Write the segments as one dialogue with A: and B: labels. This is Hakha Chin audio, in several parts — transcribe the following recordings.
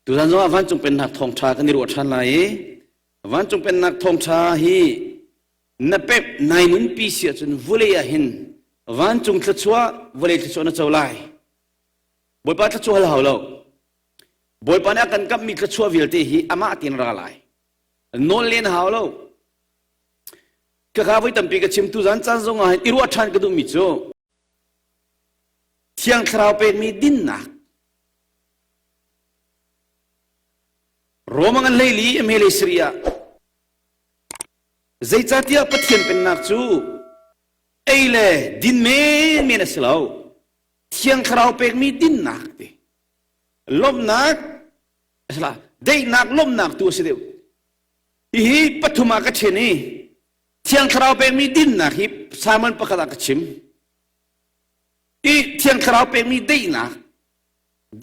A: Tuzan zongah vancung pennak thawngṭha kan i ruah ṭhan lai i vancung pennak thawngṭha hi na pek nai nunpi si ahcun vulei ah hin vancung thluachuah vawlei thluachuah na co lai. Bawipa thluachuah hal hau lo. Bawipa nih a kan kamhmi thluachuah vialte hi amah tin ra lai. Nawl len hau lo. Khakha voi tampi ka chim tuzan caan zongah hin i ruah ṭhan ka duhmi cu Thiang Thlarau pekmi dinnak Roma ngan hleili a hmelei sarih ah zeicahtiah Pathian pennak cu ei le din menmen a si lo Thiang Thlarau pekmi dinnak ti lawmhnak a daihnak lawmhnak tu a si deuh hihi pathum ah ka ṭhen i Thiang Thlarau pekmi dinnak hi Simon pakhat ah ka chim i Thiang Thlarau pekmi daihnak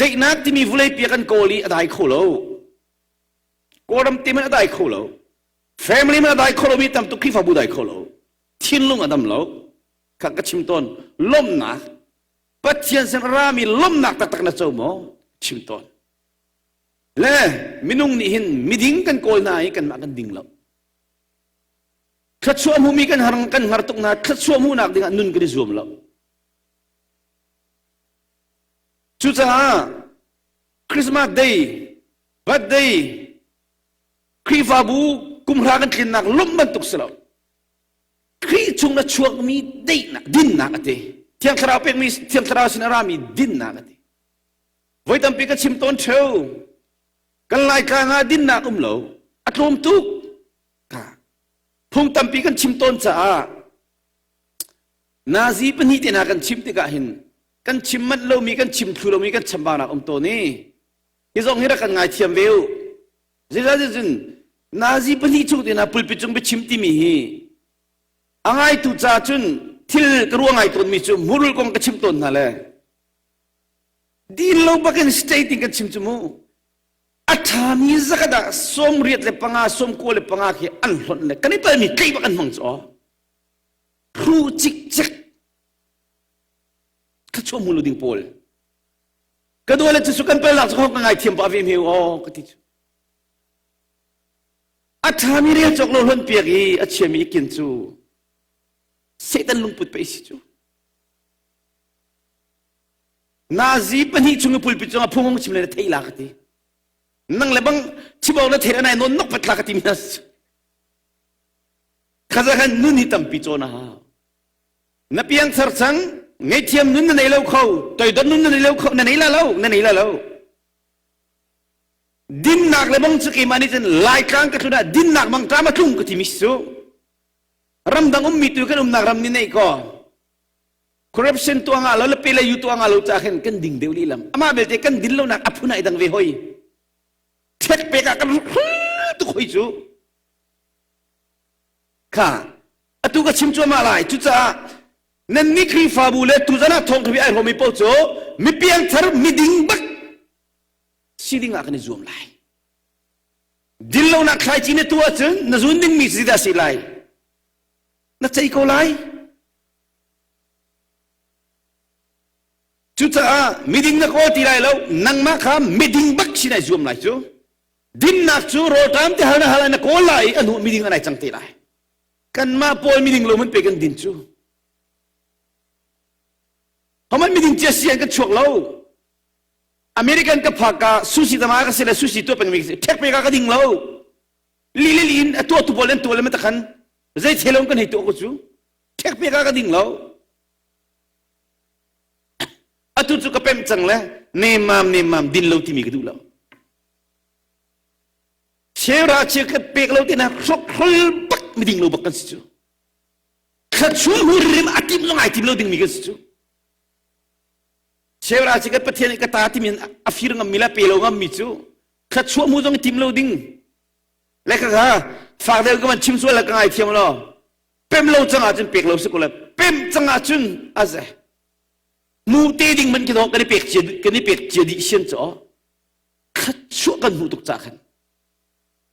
A: daihnak timi vulei pi kan kawl i a dai kho lo Kawlram te man a dai kho lo family man a dai kho lo mi tam tuk Khrihfabu dai kho lo thinlung a dam lo kha ka chim tawn lawmhnak Pathian sin rami lawmhnak taktak na co maw chim tawn le minung nih hin miding kan kawl hna i kanmah kan ding lo thluachuah hmumi kan har kan hngar tuk hna thluachuah hmuhnak dingah nun kan i zuam lo cucaah Christmas day birthday Khrihfabu kumhra kan tlinnak lawmh bantuk si lo Khrih chung na chuakmi daihnak dinnak a ti Thiang Thlarau pekmi Thiang Thlarau sin a rami dinnak a ti voi tampi ka chim tawn theu kan Laitlang ah dinnak um lo a tlawm tuk phung tampi kan chim tawn caah nazi pahnih te hna kan chim tikah hin kan chim manh lomi kan chim thlu lomi kan chambaunak um tawn i hi zong hi rak kan ngaithiam ve u zeicahtiah nazi pahnih chung te hna pulpit cung biachim timi hi a ngaitu ca cun thil ka ruah ngai tawnmi cu murul kong ka chim tawn hna le din lo bakin state in kan chim cu mu a ṭhami zakat ah sawmriat le panga sawmkua le panga khi an hlonh le kan i palmi tleih bak an hmang cu aw hru cikcek thluachuah hmu lo ding pawl ka dua le cu kan palnak cu ka ngaithiam pah ve hme aw ka ti cu a ṭhami rel cawk lo hlonh piak i a chiami i kin cu Satan lungput pei si cu Nazi pahnih chung i pulpit cungah phung hung chim le na theih la ka ti. Nang le bang chim awk na theih anai nawn nok pat la ka ti mi hna. Khaza khan nun hi tampi cawn a hau. Na piang thar cang, ngaihthiam nun na nei lo kho, toidor nun na nei lo kho, na nei la lo, na nei la lo. Dinnak le bang cu keimah nih cun Laitlang ka tlun ah dinnak mangṭam a tlung ka ti mi si cu. Ramdang ummi tu kan umnak ram nih neih kaw corruption tuah nga lo le pe le yu tuah nga lo ca khin kan ding deuh lihlam amah belte kan din lonak a phun ai dang ve hoi thek pek ah kan tuk hoi cu kha atu ka chim cuahmah lai cucaah nan ni Khrihfabu le tuzan ah thawng ai hrawmi paoh cu mi piangthar miding bak si ding ah kan i zuam lai din lonak thlaici na tuah cun na zun dingmi si dah si lai na cei ko lai Cucaah miding na kawl ti lai lo, nangmah kha miding bak sin ai zuam lai cu. Dinnak cu rawlṭam te hal na hal na kawl lai i a hnu miding an ai cang te lai. Kanmah pawl miding lo man pe kan din cu. Haman miding cia si an kan chuak lo. American ka phak ka sushi tama ka si le sushi tuah peng mi ṭhek pe ka ka ding lo. Li li in a tuah tu pawl an tuah le ma takhan zei chelom kan hei tuah ko cu. Ṭhek pe ka ka ding lo. Atu cu ka pemh cang le nemmam nemmam din lo timi ka duh lo. Cheuhra chia ka pek lo tina hrokhrol bak miding lo bak kan si cu. Thluachuah hu rim a tim zong ai tim lo dingmi kan si cu. Cheuhra chia ka Pathian nih ka ta timi a fir ngammi le pe lo ngammi cu thluachuah mu zong tim lo ding. Le ka kha fak deuh ka van chim sual la ka ngai thiam lo. Pem lo cang ahcun pek lo si ko le pem cang ahcun a ze. Mu te ding man khi kan i pek cia kan i pek cia dih sian cu thluachuah kan hmuh tuk ca khan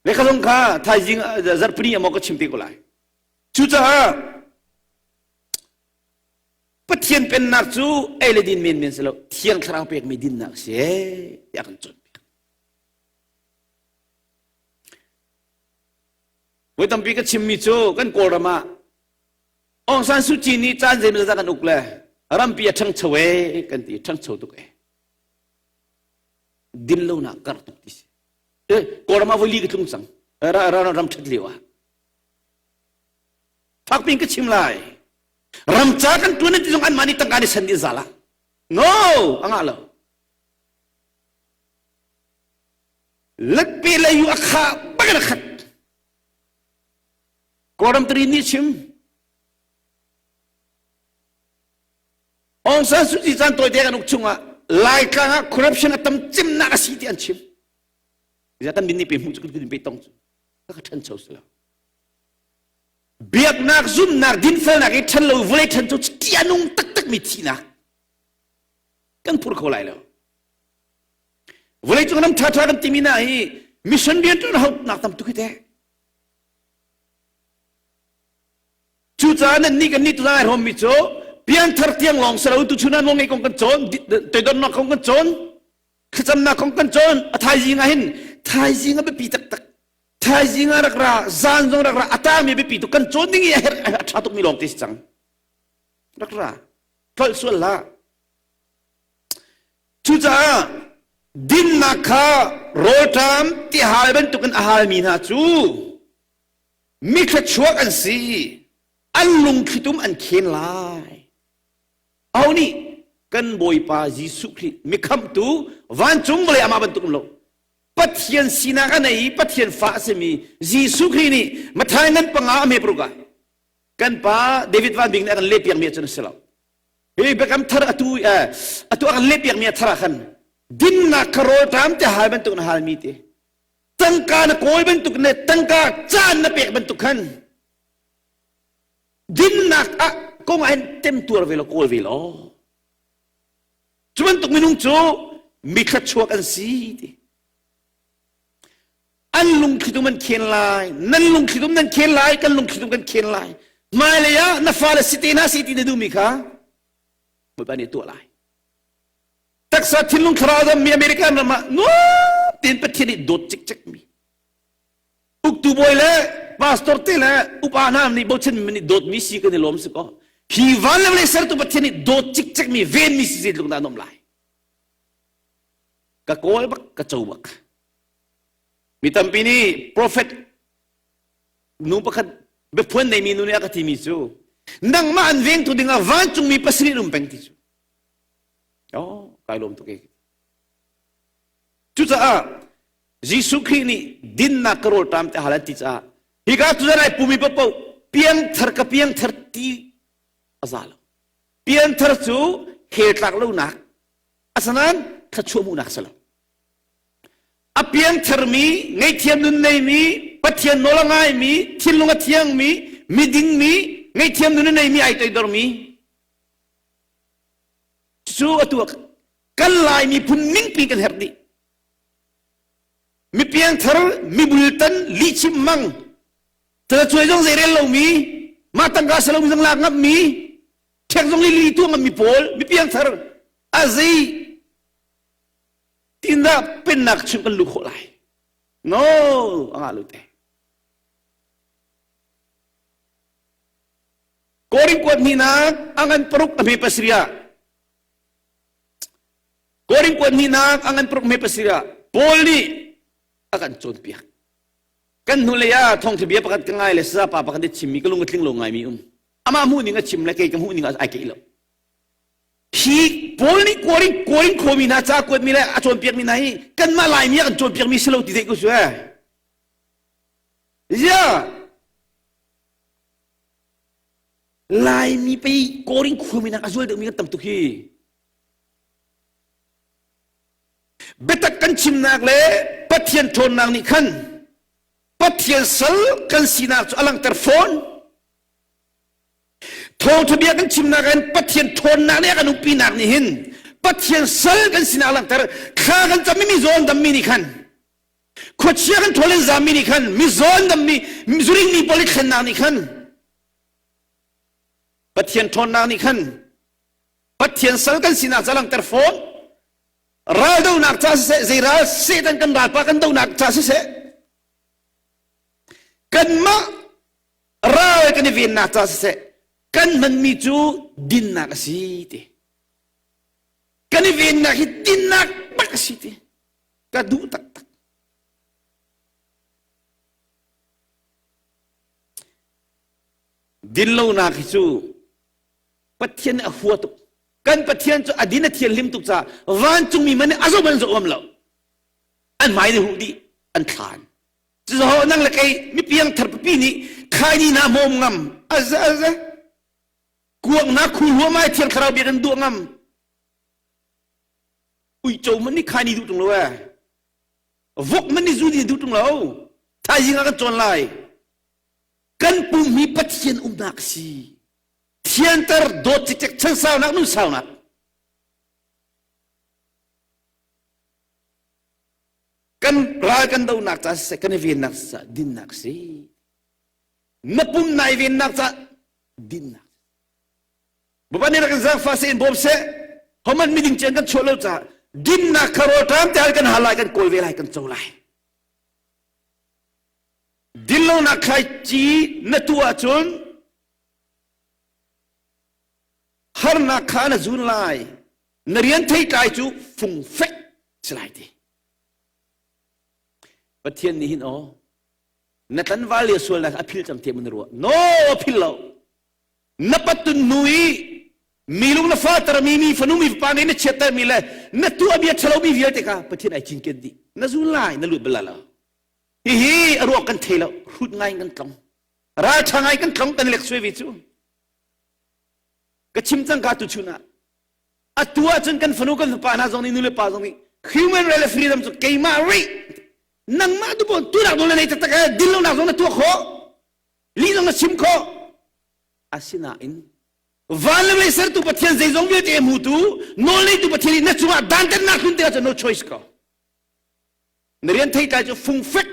A: le kha zong kha thaizing zarhpini amaw ka chim te ko lai cucaah Pathian pennak cu ei le din men men si lo thiang thlarau pekmi dinnak si tiah kan cawnpiak. Voi tampi ka chimmi cu kan Kawlram ah Aung San Suu Kyi nih caan zeimawzat kan uk le rampi a ṭhangcho e kan ti ṭhangcho tuk e. Dinlonak karh tuk ti si. Eh, Kawlram ah voi li ka tlung cang. Ram ṭhat lio ah. Fakpin ka chim lai. Ram ca kan ṭuan ti zong anmah nih tangka nih san dih zala. No, a ngah lo. Latpe le yu a kha bakin a khat. Kawlram tari nih chim. Aung San Suu Kyi caan tawite kan uk chungah Laitlang ah corruption a tam cemnak a si ti an chim. Kan min nih pe hmuh cu kan pe tong cu. Ka ṭhancho si lo. Biaknak, zumnak, dinfelnak i ṭhan lo vawlei ṭhan cu ṭih a nung taktakmi thihnak kan phur kho lai lo. Vawlei cung ram ṭhaṭha kan timi hna hi mission rianṭuan haunak tam tuk hi teh. Cucaah nan nih kan nih tuzaan ai hrawmmi cu piangthar tiang lawng si lo tuchun ah nawlngeih kong kan cawn, toidornak kong kan cawn, thlacamnak kong kan cawn, a thaizing ah hin thaizing a biapi taktak. Thaizing ah rak ra, zan zong rak ra, a tangmi biapi tuk kan cawn ding i a herh a ṭha tukmi lawng te si cang. Rak ra, tlolh sual hlah. Cucaah dinnak kha rawlṭam tihal bantukin a halmi hna cu mi thluachuak an si, an lungthlitum an khen lai. Aho nih kan Bawipa Jesuh Khrih mikhamhtu vancung vawlei amah bantuk um lo Pathian sinak a nei i Pathian fa a simi Jesuh Khrih nih Matthai ngan panga a hme paruk ah kan pa David Van Bik nih a kan lehpiakmi ah cun a si lo. Hi biakam thar atu atu a kan lehpiakmi a thar ah khan dinnak kha rawlṭam te hal bantuk na halmi te tangka na kawl bantuk ne tangka caan na pek bantuk khan dinnak ah kong ah hin temtuar ve law kawl ve law Cu bantuk minung cu mi thluachuak an si ti. An lungthlitum an khen lai, nan lungthlitum nan khen lai, kan lungthlitum kan khen lai. Hmailei ah na fale si te hna si ti na duhmi kha Bawipa nih tuah lai. Taksa thinlung thlarau dammi American ram ah nuam tein Pathian nih dawt cikcek mi uktu bawi le pastor te le upa hna nih bochan mi nih dawtmi si kan i lawm si ko hi van le vawlei sertu Pathian nih dawt cikcek mi venmi si zeitluk dah an um lai ka kawl bak ka co bak mi tampi nih prophet nu pakhat biaphuan neimi nu nih a ka timi cu nangmah an vengtu dingah vancungmi pasarih an um peng ti cu oh kai lawm tuk e cucaah Jesuh Khrih nih dinnak ka rawlṭam te hal an ti caah hika tuzan ai pumi paohpaoh piangthar ka piangthar ti a za lo. Piangthar cu hell tlak lonak asinain thluachuah hmuhnak si lo. A piangtharmi, ngaihthiam nun neimi, Pathian nawl a ngaimi, thinlung a thiangmi, midingmi, ngaihthiam nun a neimi ai toidormi cu atu kan Lai miphun ningpi kan herh dih. Mi piangthar, mi bultan, lihchim mang, talacuai zong zei rel lomi, mah tangka salomi zong lak ngammi, ṭhek zong lili tuah ngammi pawl, mi piangthar, a zei tindah pennak chung kan luh khawh lai? No, a ngah lo te. Korin kuat hnihnak a ngan paruk a hme pasarih ah Korin kuat hnihnak a ngan paruk hme pasarih ah Paul nih a kan cawnpiak. Kan hnulei ah thawngṭha bia pakhat ka ngai le saza pa pakhat nih chimmi ka lung a tling lo ngaimi um. Amah hmuh ning a chim le kei ka hmuh ning ai keih lo. Hi Paul nih Korin Korin khuami hna ca kuatmi le a cawnpiakmi hna hi kanmah Laimi a kan cawnpiakmi si lo ti theih ko su eh. Ziah Laimi pei Korin khuami nak a zual deuhmi kan tam tuk hi. Biatak kan chimnak le Pathian ṭhawnnak nih khan Pathian sal kan sinak cu a langhter fawn. Thawngṭha bia kan chimnak in Pathian ṭhawnnak nih a kan umpinak nih hin Pathian sal kan sinak a langhter. Thla kan cammi mizaw an dammi nih khan khuachia kan ṭhawl in zammi nih khan mizaw an dammi zuringmi pawl i thlennak nih khan Pathian ṭhawnnak nih khan Pathian sal kan sinak ca langhter fawn. Raldonak ca siseh, zei ral Satan kan ralpa kan donak ca siseh, Kanmah ral kan i vennak ca siseh kan hmanmi cu dinnak a si ti. Kan i vennak hi dinnak bak a si ti. Ka duh taktak. Dinlonak hi cu Pathian nih a hua tuk. Kan Pathian cu a din a thianhlim tuk caah vancungmi man nih a zoh man zoh ngam lo. An hmai nih huh dih, an thlan. Cuzaho nang le kei mipiang thar pipi nih khaini na hmawm ngam. Aze aze. Kuak na khu huam ai thiang thlarau bia kan duah ngam. Uico man nih khaini duh tung lo eh. Vok man nih zu nih duh tung lo. Thaizing ah kan cawn lai. Kan pum hi Pathian umnak si. Thianter dawt cikcek chansaunak nun saunak. Kan ral kan donak ca siseh kan i vennak ca dinnak si. Na pum nai vennak ca dinnak. Bapak nih rak in zaangfah seh in bawm seh. Homan miding cian kan chuah lo ca dinnak kha rawlṭam te hal kan hal lai kan kawl ve lai kan co lai. Dinlonak thlaici na tuah ahcun harnak kha na zun lai. Na rian theitlai cu fungfek si lai ti. Pathian nih hin aw na tlanval le sualnak a phil cang tiah na ruah. No, a phil lo. Na patun hnu i mi lung na fater mi mi fanu mi fapa ngei na chiatter mi le na tuah bia ṭhalo mi vialte kha Pathian ai cinken dih. Na zun lai, na lut bal lo. Hihi a ruak kan thei lo, hrut ngai kan tlong. Ralṭha ngai kan tlong kan lek suai ve cu. Ka chim cang ka tu chun ah. Atu ahcun kan fanu kan fapa hna zong nih nu le pa zong nih human right le freedom cu keimah rih nangmah tu pon tunak nawl na nei taktak eh din lonak zong na tuah khawh lih zong na chim khawh asinain van le vawlei sertu Pathian zeizong vialte a hmutu nawl neitu Pathian nih na cungah dantatnak tlun te ahcun no choice ko na rian theitlai cu fungfek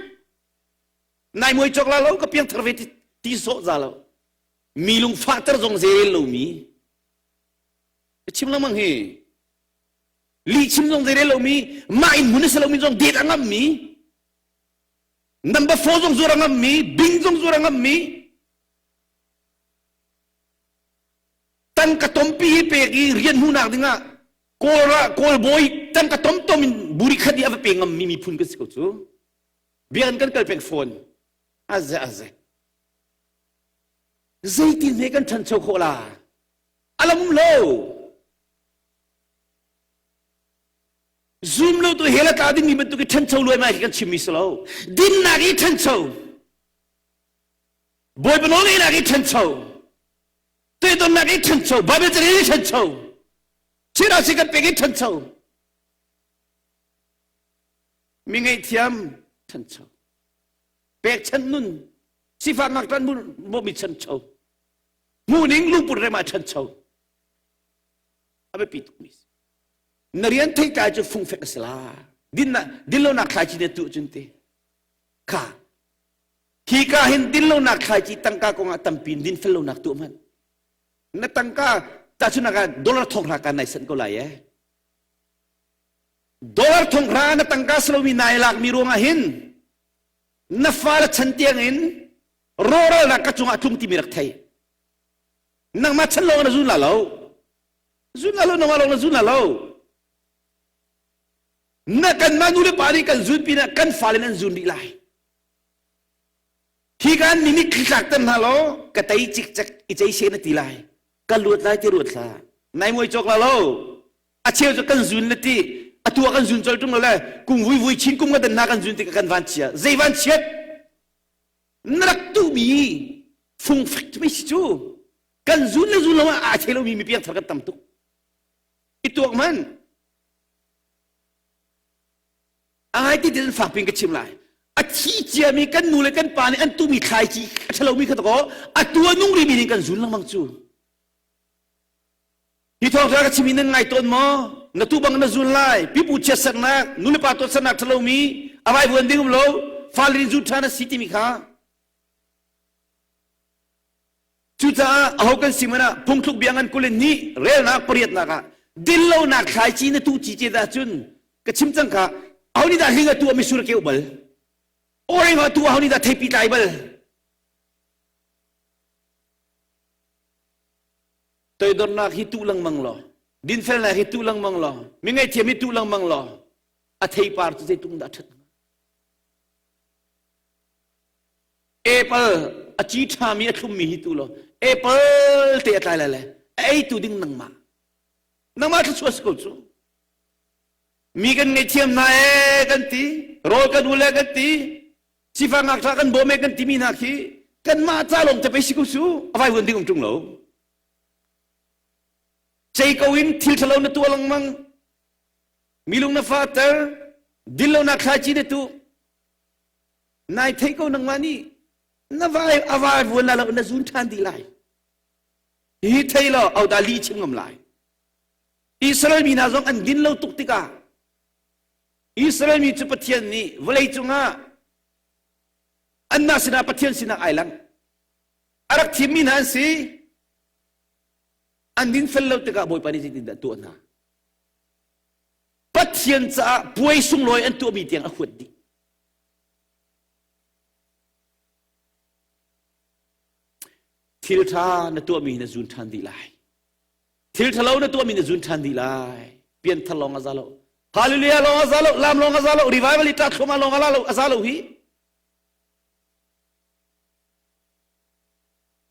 A: nai muai cawk la lo ka piangthar ve ti, ti sawh za lo mi lungfahter zong zeirel lomi ka chim lengmang hi lih chim zong zeirel lomi mah in hmun a si lomi zong det a ngammi number 4 zong zuar a ngammi bing zong zuar a ngammi tangka tompi hi pek i rian hmuhnak dingah kawl kawl bawi tangka tomtom in buri khat i a va pe ngammi miphun kan si ko cu biakinn kan kal peng fawn aze aze zeitin he kan ṭhancho khawh la alam um lo zum lo tu hel a tla dingmi bantuk i ṭhancho luai mai khi kan chimmi si lo dinnak i ṭhancho Bawipa nawlngeihnak i ṭhancho tuidonnak i ṭhancho Bible carel i ṭhancho Chirasi kan pek i ṭhancho mi ngaihthiam ṭhancho pekchanh nun sifak ngakṭan bawmmi ṭhancho hmuhning lungput rem ah ṭhancho a biapi tukmi na rian theitlai cu fungfek a si la dinnak dinlonak thlaici na tuh cun te kha hi ka hin dinlonak thlaici tangka kongah tampi in dinfel lonak tuah hmanh na tangka tahchunak ah dollar thong hra ka nai san ko lai eh dollar thong hra na tangka salomi nai lakmi ruangah hin na fale chan tiang in rawhralnak ka cungah tlung timi rak thei nangmah chan lawng na zun la lo zun la lo nangmah lawng na zun la lo na kanmah nu le pa nih kan zun pinah kan fale nan zun rih lai Hi kan mi nih tlak ter hna law ka tei cikcek i cei se na ti lai. Ka luat lai ti ruat hlah. Nai muai cawk la lo. A cheu cu kan zun le ti. Atu ah kan zun col tung le kum vui vui chin kum ka dan hna kan zun ti kan van chia. Zei van chiat? Na rak tu mi fungfek mi si cu. Kan zun le zun lo ah aa thei lomi mi piang thar kan tam tuk. I tuak man. A ngai ti tin fak pin ka chim lai. A thi ciami kan nu le kan pa nih an tumi thlaici a ṭhalomi kha takaw a tu a nung rimi nih kan zun lengmang cu. Hi thawngṭha ka chim hi nan ngai tawn maw? Na tu bang na zun lai. Pipu chiatsernak, nu le pa tuahsernak ṭhalomi, a vaivuan ding um lo, fale nih zun ṭhan a si timi kha. Cucaah aho kan si hmanh ah phungthluk bia ngan 22 relnak pariatnak ah dinlonak thlaici na tuh ci ce dah cun ka chim cang kha aho nih dah hling a tuah misur keuh bal oring a tuah aho nih dah theipi tlai bal? Toidornak hi tuh lengmang law, dinfelnak hi tuh lengmang law, mi ngaihthiam hi tuh lengmang law, a theipar cu zeitluk dah ṭhat hnga? Apple a ci ṭhami a thlummi hi tu law, apple te a tlai lai le a eitu ding nangmah. Nangmah thluachuah si ko cu. Mi kan ngaihthiam hna ee kan ti, rawl kan ul ee kan ti, sifak ngakṭah kan bawm ee kan timi hna khi kanmah ca lawng te pei si ko su, a vaivuan ding um ṭung lo. Cei ko in thil ṭhalo na tuah lengmang, mi lung na fahter, dinlonak thlaici na tuh, nai theih ko nangmah nih na vai a vai vuan la lo na zun ṭhan dih lai. Hi thei law auda li chim ngam lai. Israel mi hna zong an din lo tuk tikah Israel mi cu Pathian nih vawlei cungah anmah sinah Pathian sinah ai lang. A rak thimmi hna an si. An din fel lo tikah Bawipa nih zeitindah tuah hna? Pathian caah puai sunglawi an tuahmi tiang a huat dih. Thil ṭha na tuahmi na zun ṭhan dih lai. Thil ṭhalo na tuahmi na zun ṭhan dih lai. Pianthar lawng a za lo. Hallelujah lawng a za lo. Lam lawng a za lo. Revival i ṭah thluahmah lawng a la lo. A za lo hi.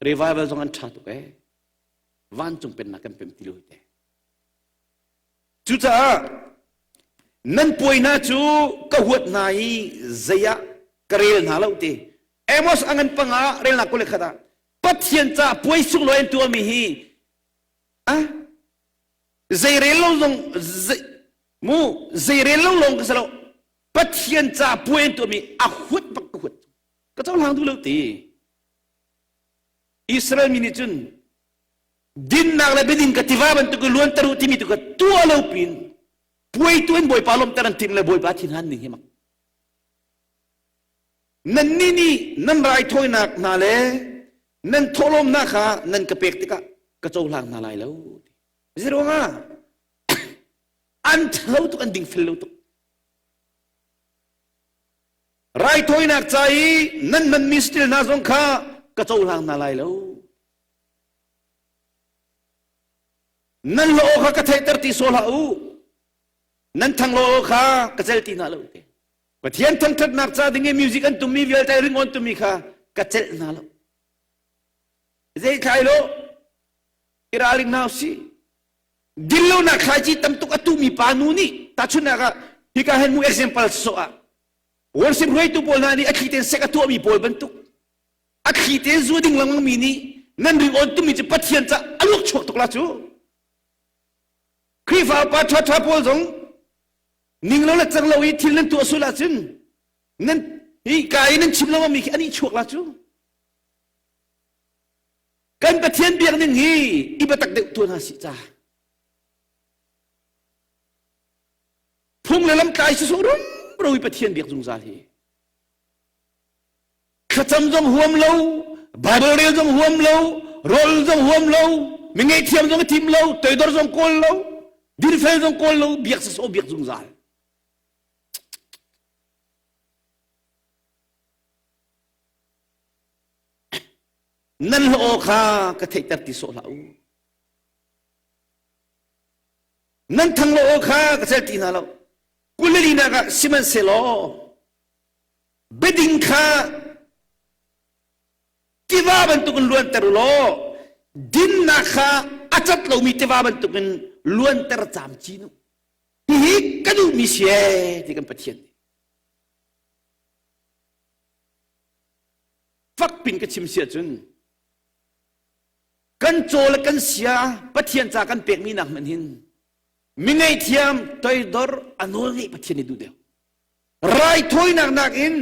A: Revival zong an ṭha tuk ee. Vancung pennak kan pem ti lo hi te. Cucaah nan puai hna cu ka huat hna i zei ah ka rel hna lo ti. Amos a ngan panga relnak 21 ah Pathian ca puai sunglawi an tuahmi hi ah zei rel lo zong zei, mu zei rel lo lawng ka si lo Pathian ca puai an tuahmi a huat bak ka huat ka cohlang duh lo ti Israel mi nih cun dinnak le biading ka tiva bantuk i luanter u timi tu ka tuah lo pin puai tu in Bawipa lawmhter an timh le Bawipa thinhan ning hi mak Nannih nih nan raithawinak hna le nan thawhlawmnak kha nan ka pek tikah ka cohlang hna lai lo. Zeiruangah an ṭhalo tuk, an dingfel lo tuk. Raithawinak ca i nan hmanmi saṭil hna zong kha ka cohlang hna lai lo. Nan hlaw kha ka theihter ti sawh hlah u. Nan thanglaw kha ka cel ti hna lo. Pathian thangṭhatnak ca ding i music an tummi vialte ringawn tummi kha ka celh hna lo. Zei thlai lo i ralring hna usih. Dinlonak thlaici tam tuk a tuhmi pa nu nih tahchunhnak ah hika hen mu example sawh ah worship hruaitu pawl hna nih a thli tein sek a tuahmi pawl bantuk a thli tein zu ding lengmang mi nih nan ringawn tummi cu Pathian ca a luak chuak tuk la cu Khrihfa upa ṭhaṭha pawl zong ning lo le cang lo i thil nan tuah sual ahcun nan hi ka i nan chim lo mi khi ani chuak la cu kan Pathian biak ning hi i biatak deuh tuan ha si ca phung le lam tlai sawsawh rumro i Pathian biak zungzal hi thlacam zong huam lo Bible rel zong huam lo rawl zong huam lo mi ngaihthiam zong i tim lo toidor zong kawl lo dinfel zong kawl lo biak sawsawh biak zungzal nan hlaw kha ka theihter ti sawh hlah u nan thang lo kha ka cel ti hna lo kulilinak ah sihmanhsehlaw Biading kha tiva bantukin luanter u law dinnak kha a cat lomi tiva bantukin luanter camcin u. Hihi ka duhmi si ee ti kan Pathian nih. Fakpin ka chim si ahcun kan caw le kan sia Pathian ca kan pekmi nak hmanh hin mi ngaihthiam toidor a nawl ngeih Pathian nih duh deuh. Raithawinak nakin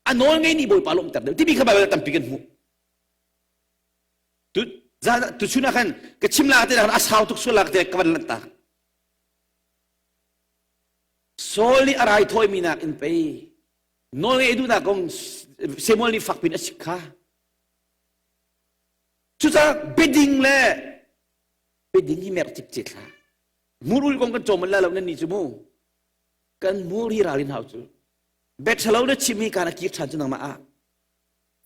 A: a nawl ngei nih Bawipa lawmhter deuh timi kha Baibal tampi kan hmuh. Tu tuchun ah khan ka chim la te a sau tuk sual la te ka van lanhtak. Saul nih a raithawimi nakin pei nawl ngei duhnak kong Samuel nih fakpin a sik kha. Cucaah biading le biading hi merh cikcek hlah. Murul kong kan cawm la lo nan ni cu mu. Kan mur hi ralin hau cu. Bet thalo na chim hi kana kir than cu nangmah ah.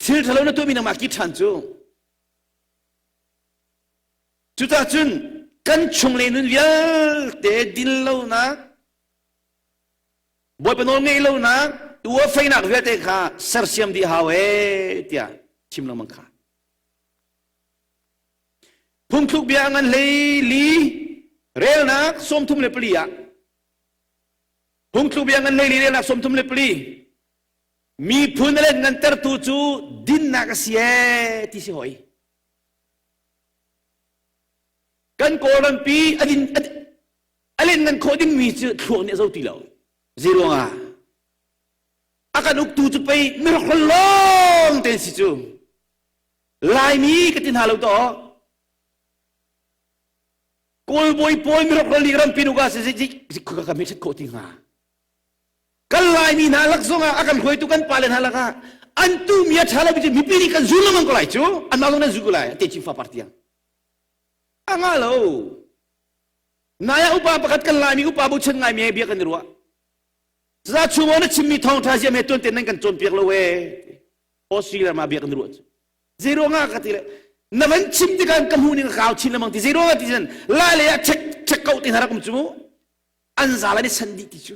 A: Thil thalo na tuahmi nangmah kir than cu. Cucah cun kan chung le nun vialte dinlonak, Bawipa nawl ngeih lonak, uafeinak vialte kha sersiam dih hau ee tiah chim lengmang kha. Phungthluk bia ngan hlei li relnak 34 ah Phungthluk bia ngan hlei li relnak 34 miphun a let ngantertu cu dinnak a si ee ti si hoi. Kan Kawlrampi a din a len ngan khawh dingmi cu thluak nih a zo ti lo. Zeiruangah? A kan uktu cu pei mirokhrol lawng te si cu. Laimi ka ti hna lo to. Kawl bawi pawl mirokhrol nih rampi nuka si si ka ka mi khawh ti hnga. Kan Laimi hna lak zongah a kan hruaitu kan pale hna lakah an tu mi a ṭha lo mi cu mipi nih kan zul lengmang ko lai cu anmah zong nan zul ko lai te chin fa par tiang a nga lo nai ah upa pakhat kan Laimi upa bochan ngaimi he bia kan i ruah za chung na chimmi thawngṭha ziam he tuan ten nan kan cawnpiak lo ee Australia ma bia kan ruah cu zeiruangah ka ti le na van chim tikah ka hmuh ning ka kau chin lengmang ti zeiruangah ti cun lai lei ah check check ko ti hna rak um cu mu an zal an i san dih ti cu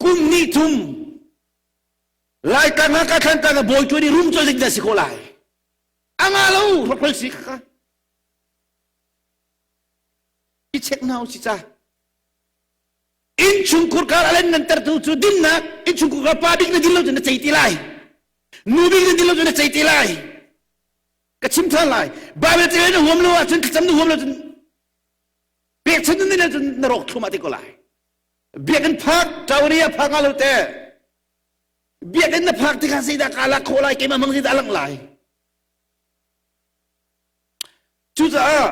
A: kum nih thum Laitlang ah ka thlantlang ah bawi ṭuan i rum cu zeitindah si khawh lai a nga lo hrokhol si kha i check hna si ca innchungkhur kar a len nan tertu cu dinnak innchungkhur kar pa bik na din lo cu na cei ti lai nu bik na din lo cu na cei ti lai ka chim ṭhan lai Bible ca na huam lo ahcun thlacam na huam lo cun pekchanh na nih cun na rawk thlum ah te ko lai biakinn phak ṭauri a phak nga lo te biakinn na phak tikah zeidah ka lak khawh lai keimah mang zeidah langh lai cucaah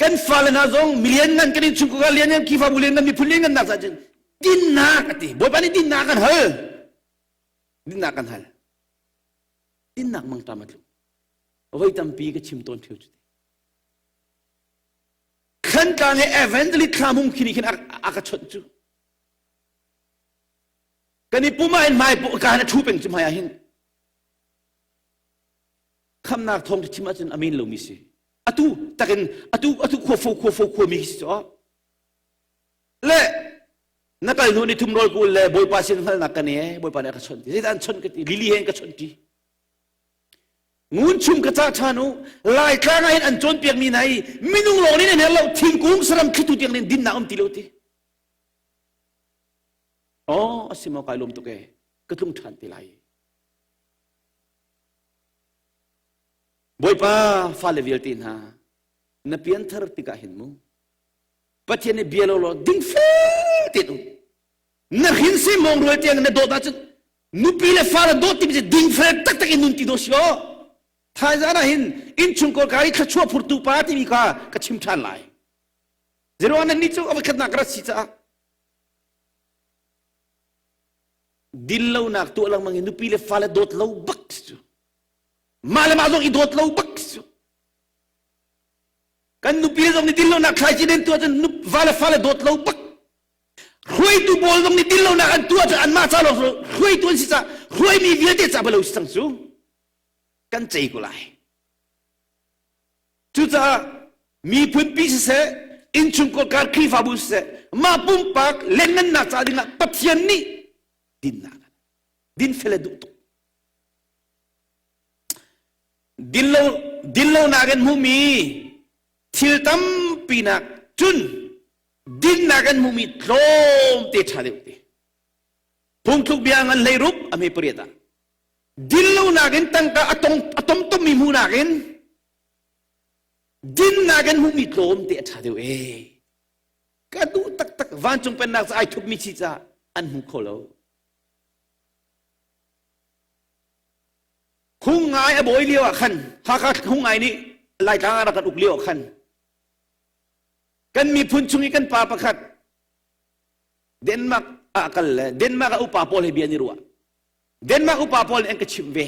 A: kan fale hna zong milian ngan kan innchungkhar lian ngan khrihfabu lian ngan miphun lian ngan nak cun dinnak a ti bawipa nih dinnak kan hal dinnak kan hal dinnak mangṭam a tlung voi tampi ka chim tawn ṭheu cu Khantlang he evangelist thla hmung khi nih khin a ka chawnh cu kan i pum ah hin hmai ka han a ṭhu peng cu hmai ah hin khamnak thawng chim ahcun amen lomi si atu takin atu atu khua fo khua fo khua mi si cu le na kal hnu ni thum rawl kul le bawipa sin hngalnak kan e bawipa nih a ka chawnh ti zeidah an chawnh ka ti lili he an ka chawnh ti Ngun chung ka cah ṭhan u. Laitlang ah hin an cawnpiakmi hna hi minung lawng nih an herh lo, thingkung saram thlitu tiang nih dinnak um ti lo ti. Oh, a si maw kai lawm tuk e. Ka tlung ṭhan te lai. Bawipa fale vialte hna, na pianthar tikah hin mu. Pathian nih bia lo law dingfel tein um. Na hrin si mawng rual tiang na dawt ahcun nupi le fale dawt timi cu dingfel taktak in nun ti dawh si aw thaizan ah hin innchungkhar ka i thluachuah phurtu pa timi kha ka chim ṭhan lai zeruang nan nih cu a voikhatnak ka rat si caah dinlonak tuah lengmang in nupi le fale dawt lo bak cu mah le mah zong i dawt lo bak cu kan nupi le zong nih dinlonak thlaici den tuah cun va le fale dawt lo bak hruaitu pawl zong nih dinlonak an tuah cu anmah ca lawng hruaitu an si ca hruaimi vialte ca balo si cang cu kan cei ko lai cucaah miphun pi siseh innchungkhar kar Khrihfabu siseh mah pumpak lengngannak ca dingah Pathian nih dinnak dinfel a duh tuk dinlo dinlonak in hmuhmi thil tampi nak cun dinnak an hmuhmi tlawmte ṭha deuh te phungthluk bia ngan 16 a hme pariat ah dinlonak in tangka a tong a tomtommi hmuhnak in dinnak in hmuhmi tlawmte a ṭha deuh ee ka duh taktak vancung pennak ca ai thupmi chi ca an hmu kho lo Hung ngai a bawi lio ah khan Hakha hung ngai nih Laitlang ah rak kan uk lio ah khan Kan miphun chung i kan pa pakhat Denmark ah kal le Denmark ah upa pawl he bia an i ruah. Denmark upa pawl nih an ka chimh ve.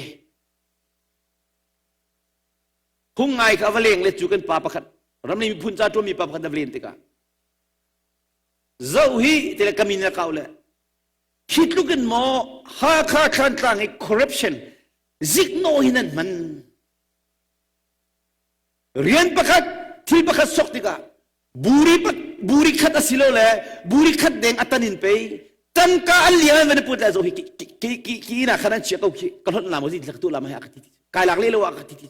A: Hung ngai kha va leng le cu kan pa pakhat ramli miphun ca ṭuanmi pa pakhat na va len tikah zoh hi tile ka min na kau le hi tluk in maw Hakha Thlantlang i corruption ziknawh hi nan hman. Rian pakhat thil pakhat sok tikah buri buri khat asilo le buri khat deng atan in pei tangka an lian an van put lai zo hi ki ki ki ki na khan an chia ko khi ka hlot la mo zi tu la ma ha ka ti ti kai lak le lo ka ti ti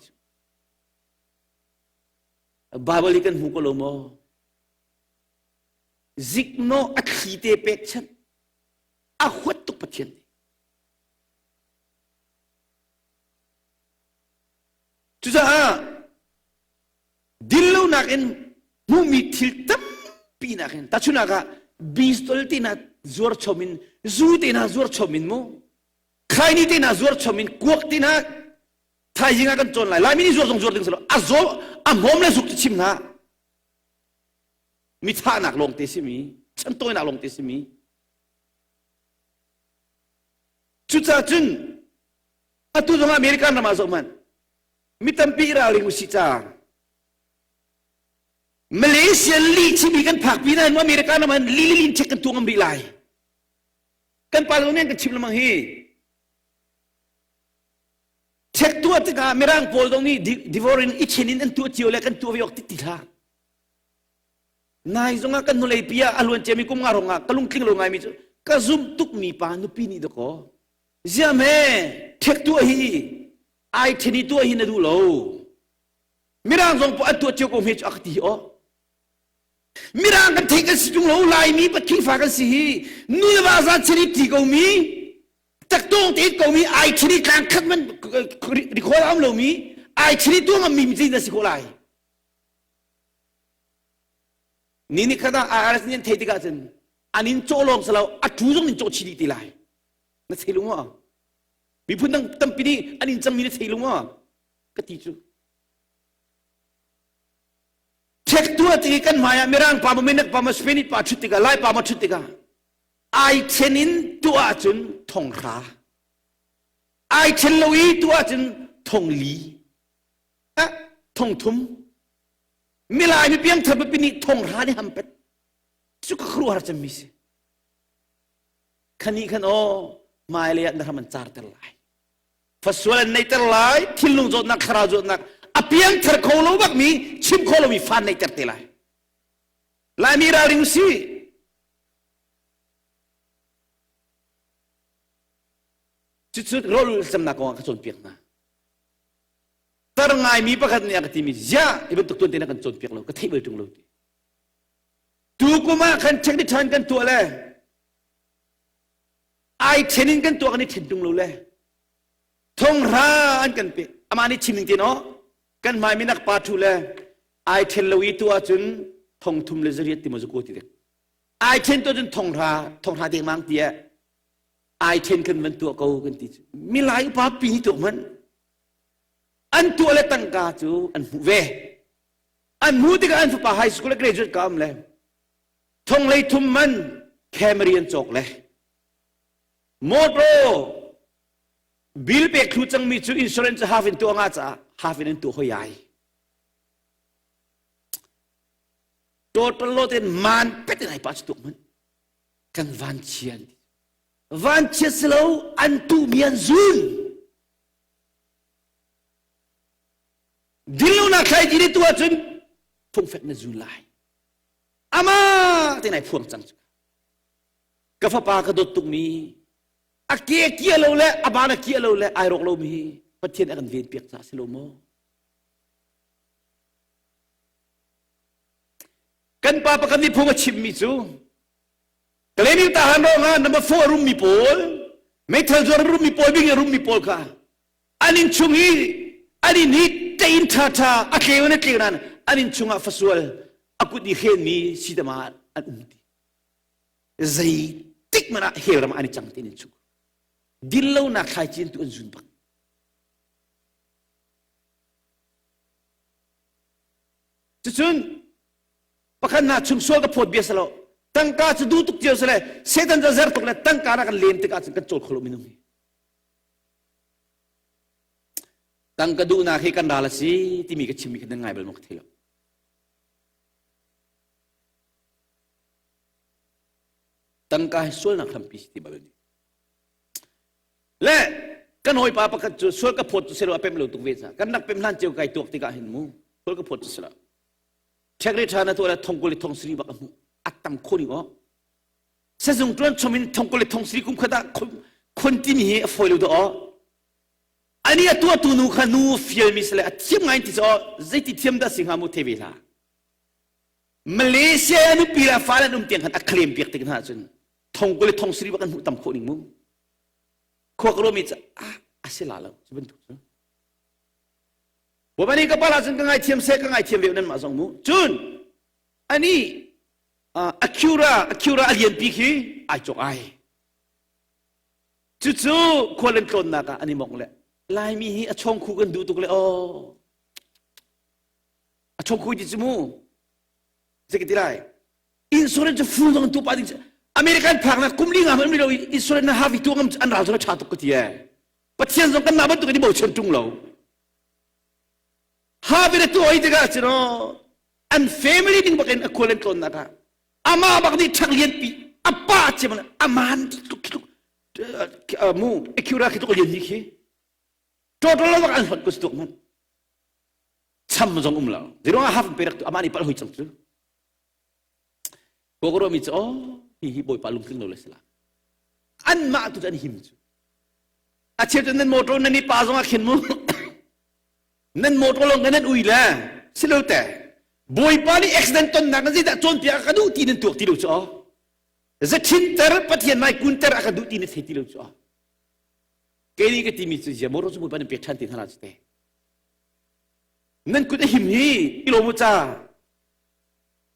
A: Bible hi kan hmu ko lo maw zikno a thli te pek chan a huat tuk Pathian nih Cucaah dinlonak in hmuhmi thil tampi nakin tahchunhnak ah bistol te hna zuar chom in zu te hna zuar chom in mu khaini te hna zuar chom in kuak te hna thaizing ah kan cawn lai laimi nih zuar zong zuar ding si lo a zaw a hmawm le zuk cu chim hna mi thahnak lawng te simi chantawinak lawng te simi cucaah cun Atu zong American ram ah zoh hmanh. Mi tampi ralring usih ca. Malaysia li chimi kan phak pi na American ram ah li li lin check kan tuang rih lai. Kan pa zong nih kan chim lemang hi. Check tuah tikah Mirang pawl zong nih divorce in i chen in an tuah cio le kan tuah ve awk ti ti hlah. Nai zong ah kan hnulei pi ah a luan ciami kum nga rong ah ka lungtling lo ngaimi cu ka zumh tukmi pa nupi nih dakaw Ziahme ṭhek tuah hi ai ṭhen i tuah hi na duh lo. Mirang zong poh an tuah cio ko hme cu a ka ti aw. Mirang kan theih kan si ṭung lo Laimi Khrihfa kan si hi nu le va za chen i ṭi ko mi taktawng te ko mi ai ṭhen i tlang khat man rikhawl a um lo mi ai ṭhen i tuah ngam mi mi na si khawh lai. Ni ni khat ah IRS nih an theih tikah cun an in cawh lawng si lo a ṭu zong in cawh chih dih ti lai. Na thei lu maw? Miphun dang tampi nih an in cangmi na thei lu maw? Ka ti cu. Ṭhek tuah ti kan hmai ah Mirang pa maw Minak pa maw Spanish pa ṭhut tikah Lai pa maw ṭhut tikah ai ṭhen in tuah ahcun thong hra. Ai ṭhen lo i tuah ahcun thong li. Eh, thong thum. Milai mi piangthar pipi nih thong hra nih ham pet. Cu ka khuaruahhar cemmi si. Khani khan aw hmailei ah na hram an carter lai. Fasual an neihter lai, thinlung zawtnak, thlarau zawtnak, a piangthar kho lo bakmi, chim kho lomi fa neihter te lai. Laimi ralring si. Cucu rawl camnak kong ah ka cawnpiak hna. Tar ngaimi pakhat nih a ka timi, ziah, hi bantuk tuan te na kan cawnpiak lo, ka theih bal ṭung lo ti. Tukum ah khan check ṭhan kan tuah le ai ṭhen in kan tuah kan i ṭhen ṭung lo le thonghra an kan pe amah nih chim ning te no kan hmai minak pa ṭhu le ai ṭhen lo i tu ahcun thong thum le zariat ti maw zaku ti dek ai ṭhen to cun thonghra thonghra dengmang ti eh ai ṭhen kan van tuah ko kan ti cu milai upa pi ni tuak hmanh an tuah le tangka cu an hmuh ve An hmuh tikah an fapa high school a graduate ka um le thong lei thum man Camry an cawk le motor bill pek thlu cangmi cu insurance half in tuah nga caah half in an tuah hoi ai total lo ten man pet in ai pa chu tuk man kan van chia an ti van chia si lo an tu mi an zun Dinlonak thlai ti tu ahcun fungfek na zul lai. Ama te nai phuang cang cu. Ka fapa ka dawt tukmi a ke kia lo le a ban a kia lo le ai rawk lo mi hi Pathian a kan ven piak caah si lo maw? Kan pa pakhat nih phung a chimmi cu Kalemi tahan ruangah number 4 a rummi pawl meithal zuar a rummi pawl bing a rummi pawl kha an inn chung i an inn hi ṭein ṭhaṭha a tleu in a tleu nain an inn chungah fasual a kut i hrenmi sidama an um ti zeitik hmanh ah hell ram ah an i cang ti in chung dinlonak thlaici an tu an zun bak cucun pakhat hna chung sual ka phawt bia salo tangka cu duh tuk cio sale Satan cu zer tuk le tangka na kan lem tikah cun kan cawl kho lo minung hi Tangka duhnak hi kan ral a si timi ka chimmi kha nan ngai bal maw ka thei lo. Tangka hi sualnak hrampi si ti bal ni. Le kan hawipa pakhat cu sual ka phawt cu selo a pem lo tuk ve ca. Kan rak pem hlan cio kai tuak tikah hin mu. Sual ka phawt cu si lo. Check re ṭha na tuah le thong kul le thong sari bak a hmuh. A tam kho ning aw. Sazung ṭuan chom in thong kul le thong sari kum khat ah khon timi hi a fawi lo dah aw. Ani a tuahtu nu kha nu fialmi si le a thiam ngai ti cu aw zeiti thiam dah si hnga mu thei ve hlah. Malaysia a nupi le a fale an um tiang khan a claim piak tik hna ahcun thong kul le thong sari bak an hmuh tam khawh ning mu. Khua ka ruahmi cu ah a si la lo cu bantuk cu. Bawipa nih ka pal ahcun ka ngaithiam seh ka ngaithiam ve nan mah zong mu. Cun ani Acura Acura a lianpi khi ai cawk ai. Cucu khual an tlawnnak ah an i mong le Laimi hi a chawngkhu kan duh tuk le aw. A chawngkhu ti cu mu. Zei ka ti lai? Insurance cu full zong tu pa ding American phaknak kum li nga hmanh lo insurance na havi tu ngam an ral zong a ṭha tuk ka ti ee. Pathian zong kan mah bantuk in i bochan ṭung lo. Havi le tu oi tikah cun an family ding bak in a khual an tlawnnak ah amah bak nih ṭhak lianpi a pa cem aman tluk tluk mu Acura khi tluk lian ni khi total lo bak an hlot ko si tuk man cham zong um lo ziruang ah haf pe rak tu amah nih palh hoi cang cu Kawkro mi cu oh hi hi bawipa lungtling lo le sila anmah tu cu an him cu a cheu cu nan motor nan i pa zong ah khin mu nan motor lawng nan ui le si lo te bawipa nih accident tonnak nan zeidah cawnpiak a ka duh ti nan tuak ti lo cu aw zachinter pathian mai kunter a ka duh ti na thei ti lo cu aw kei nih ka timi cu zia motor cu bawipa nan pek ṭhan ti hna la cu te nan kut a him hi i lawm u ca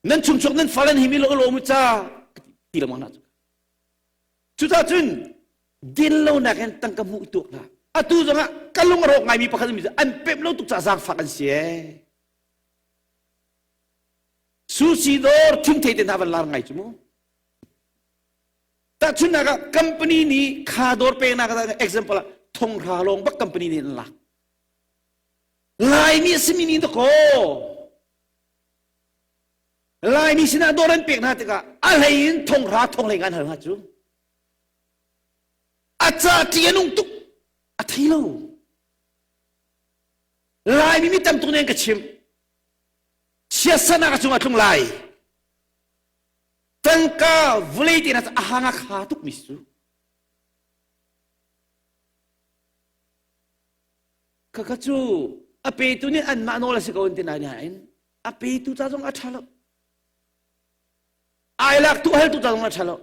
A: nan chungchuak nan fal an him i lawm u ca ti lengmang hna cu cucaah cun din lonak in tangka hmuh tuak hna atu zongah ka lung a rawk ngaimi pakhat mi an pemh lo tuk caah zaangfak an si ee sushi dawr thingthei te hna van lar ngai cu mu tahchunhnak ah company nih kha dawr peknak ah example ah thonghra lawng bak company nih an lak Laimi a simi nih dakaw Laimi sinah dawr an pek hna tikah a hlei in thonghra thonghlei an hal hnga cu. A ca ṭih a nung tuk a thei lo. Laimi mi tam tuk nih an ka chimh. Siasanak a cungah tlung lai. Tangka vulei te hna cu a hang a kha tuk mi cu. Khakha cu a petu nih anmah nawl a si ko an ti lai nain a petu ca zong a ṭha lo. Ai lak tu haltu ca zong a ṭha lo.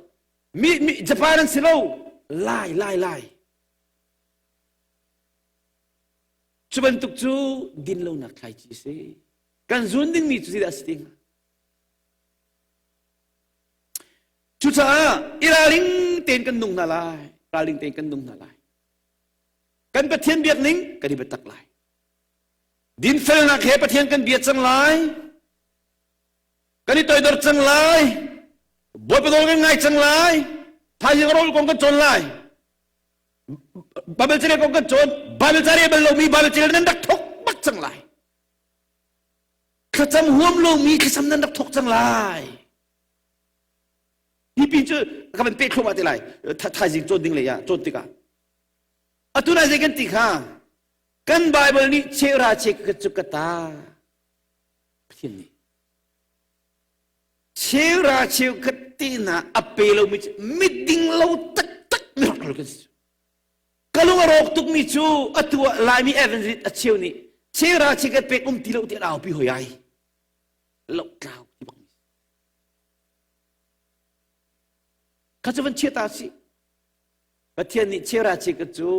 A: Mi, mi Japan an si lo. Lai, lai, lai. Cu bantuk cu din lonak thlaici a si. Kan zun dingmi cu zeidah a si ti hnga? Cucaah i ralring tein kan nung hna lai. Ralring tein kan nung hna lai. Kan Pathian biak ning kan i biatak lai. Dinfelnak he Pathian kan bia cang lai. Kan i toidor cang lai. Bawipa nawl kan ngai cang lai. Thaizing rawl kong kan cawn lai. Bible carel kong kan cawn. Bible carel bal lomi Bible carel nan rak thok bak cang lai. Thlacam huam lomi thlacam nan rak thok cang lai. Hi pin cu ka van peh thluahmah te lai. Thaizing cawn ding lei ah cawn tikah. Atu na zei kan ti kha? Kan Bible nih cheuhra cheukhat cu ka ta. Pathian nih cheuhra cheukhat ti hna a pe lomi cu miding lo taktak mi rak kan si. Ka lung a rawk tukmi cu atu ah Laimi Evangelist a cheu nih cheuhra cheukhat pek um ti lo ti an aupi hoi ai. Lohtlau ti bak mi. Kha cu van chia ta si. Pathian nih cheuhra cheukhat cu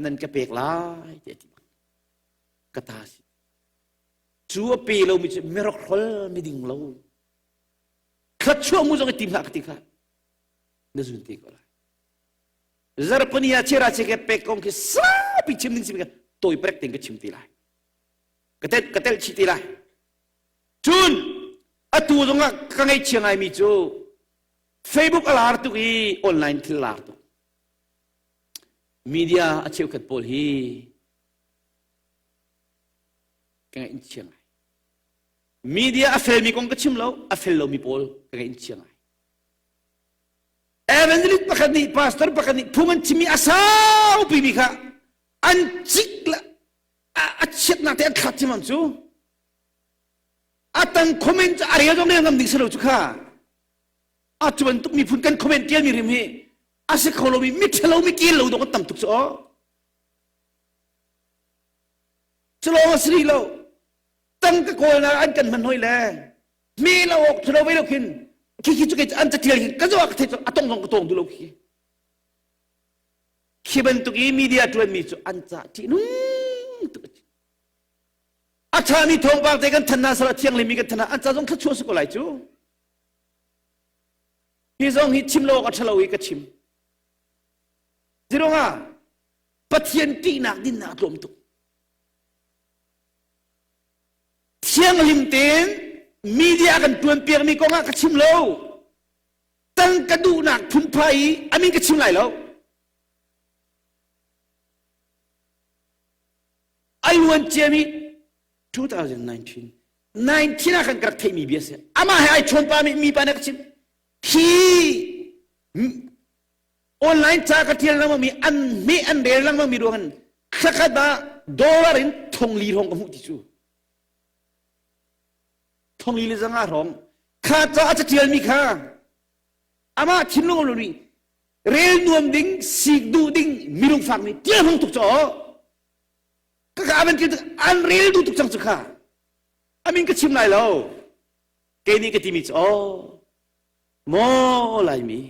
A: nan ka pek lai ti a ti bak ka ta si cu a pe lomi cu mirokhrol miding lo thluachuah mu zong i tim hlah ka ti kha na zun te ko lai zarpani ah chera che ke pek kong khi sapi chim ding simi ka tawi prek ting ka chim ti lai ka tel ka tel chih ti lai cun atu zongah ka ngaihchia ngaimi cu Facebook a lar tuk i online thil lar tuk Media a cheukhat pawl hi ka ngaih in chia ngai. Media a felmi kong ka chim lo, a fel lomi pawl ka ngaih in chia ngai. Evangelist pakhat nih, pastor pakhat nih phung an chimmi a saupi mi kha an cik le a chiatnak te an thlat cimam cu. A tang comment cu a rel zong rel ngam ding si lo cu kha. A cu bantuk miphun kan comment tialmi rim hi a si kho lomi miṭhalo mi kel lo dawh kan tam tuk cu aw. Cu lawng a si rih lo. Tangka kawlnak an kan hman hoi le mi lo awk thalo ve lo khin khi khi cu kei an catial khi ka zoh ah ka thei a tong zong ka tong duh lo khi. Khi bantuk i media ṭuanmi cu an ca ṭihnung tuk a ṭhami thawngpang te kan than hna sal a thianglimi kan than hna an ca zong thluachuah si ko lai cu. Hi zong hi chim lo awk a ṭhalo i ka chim. Zirongah Pathian ṭihnak dinnak a tlawm tuk. Thianghlim tein media kan ṭuan piakmi kongah ka chim lo. Tangka duhnak phunphai i a min ka chim lai lo. A luan ciami 2019 19 ah khan ka rak theihmi bia si. Amah he ai chawn pa mi mi pa nih ka chim. Hi online ca ka tial lengmang mi an hme an rel lengmang mi ruang in thlakhat ah dollar in thong li hrawng ka hmuh ti cu thong li le zanga hrawng kha ca a catial mi kha amah thinlung lo nih rel nuam ding sik duh ding minung fak nih tial hmang tuk caw ka ka avan tial an rel duh tuk cang cu kha amin ka chim lai lo kei nih ka timi cu aw maw laimi